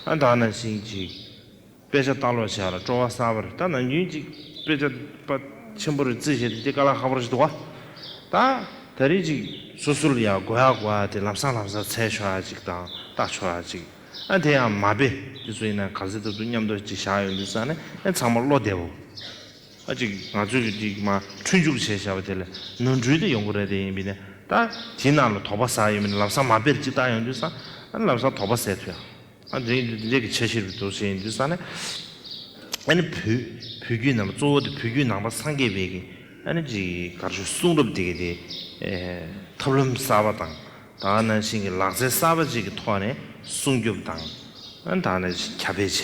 ཨ་ད་ནང་བཞིན་ཅིག་དཔེ་ཆ་ལྟ་ཀློག་བྱས་ལ་སྤྲོ་བ་གསར་པ་རེད། ད་ནམ་རྒྱུན་ཅིག་དཔེ་ཆ་པ་ཆེན་པོ་རེ་བརྩིས་བྱས་དེ་དཀའ་ལས་ཁག་པོ་རེ་ཞིག་འདུག་བ། ད་ད་རེས་ཅིག་སོ་སོ་ལ་ཡང་དགོས་ཡག་དགོས་ཡག་དེ་ལམ་སང་ལམ་སང་འཚོལ་ཆོག་ཡག་ཅིག་དང་ལྟ་ཆོག་ཡག་ཅིག་ཨ་དེ་ཡང་མ་དཔེ་དེ་ཚོ་ཡིན་ན་ག་ཚོད་ཐུབ་ཐུབ་མཉམ་དུ་ཅིག་བཞག་ཡོང་དུས་ཙང་ནས་ཨ་ཚང་མ་བློ་བདེ་པོ། ཨ་ཅིག་ང་ཚོས་ཀྱི་ཅིག་མ་འཁྲུན་འཇུག་བྱས་བཞག་པ་དེ་ལ་ནོར་འཁྲུལ་དེ་ཡོང་གི་རེད། དེ་ཡིན་པས་ན་ད་དེའི་ནང་ལ་དོགས་པ་ཟ་ཡོད་མིན་ལམ་སང་མ་དཔེར་ཅིག་བལྟ་ཡོང་དུས་ཙང་ཨ་ལམ་སང་དོགས་པ་སེལ་ཐུབ་ཡག་ཨ་འདི་འདི་འདྲས་ཀྱི་འཆར་གཞི་རུ་འདུག་ཟེར་ཡིན་དུས་ཙང་ནས་ཨ་ནི་བོད་བོད་བརྒྱུད་ནང་པ་གཙོ་བོ་དེ་བོད་བརྒྱུད་ནང་པ་སངས་རྒྱས་པའི་གི་ཨ་ནི་ཅིག་ག་རེ་ཞུ་གསུང་རབ་དེ་གི་དེ་ཐབས་ལམ་གསར་པ་དང་ད་ནང་བཞིན་གྱི་ལག་རྩལ་གསར་པ་ཅིག་གི་ཐོག་ནས་སྲུང་སྐྱོབ་དང་ ཨ་ནི་ད་ནི་ཁྱབ་སྤེལ་བྱེད་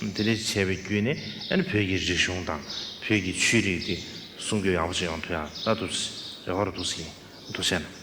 ཡག་དེ་འདྲ་བྱས་པའི་བརྒྱུད་ནས་ཨ་ནི་བོད་ཀྱི་རིག་གཞུང་དང་བོད་ཀྱི་ཆོས་རིག་དེ་སྲུང་སྐྱོབ་ཡག་པོ་བྱེད་ཡོང་ཐུབ་ཡག་ད་དུ་རེ་བ་རུ་འདུག་ཟེར་གྱི་འདུག་བཤད་ན།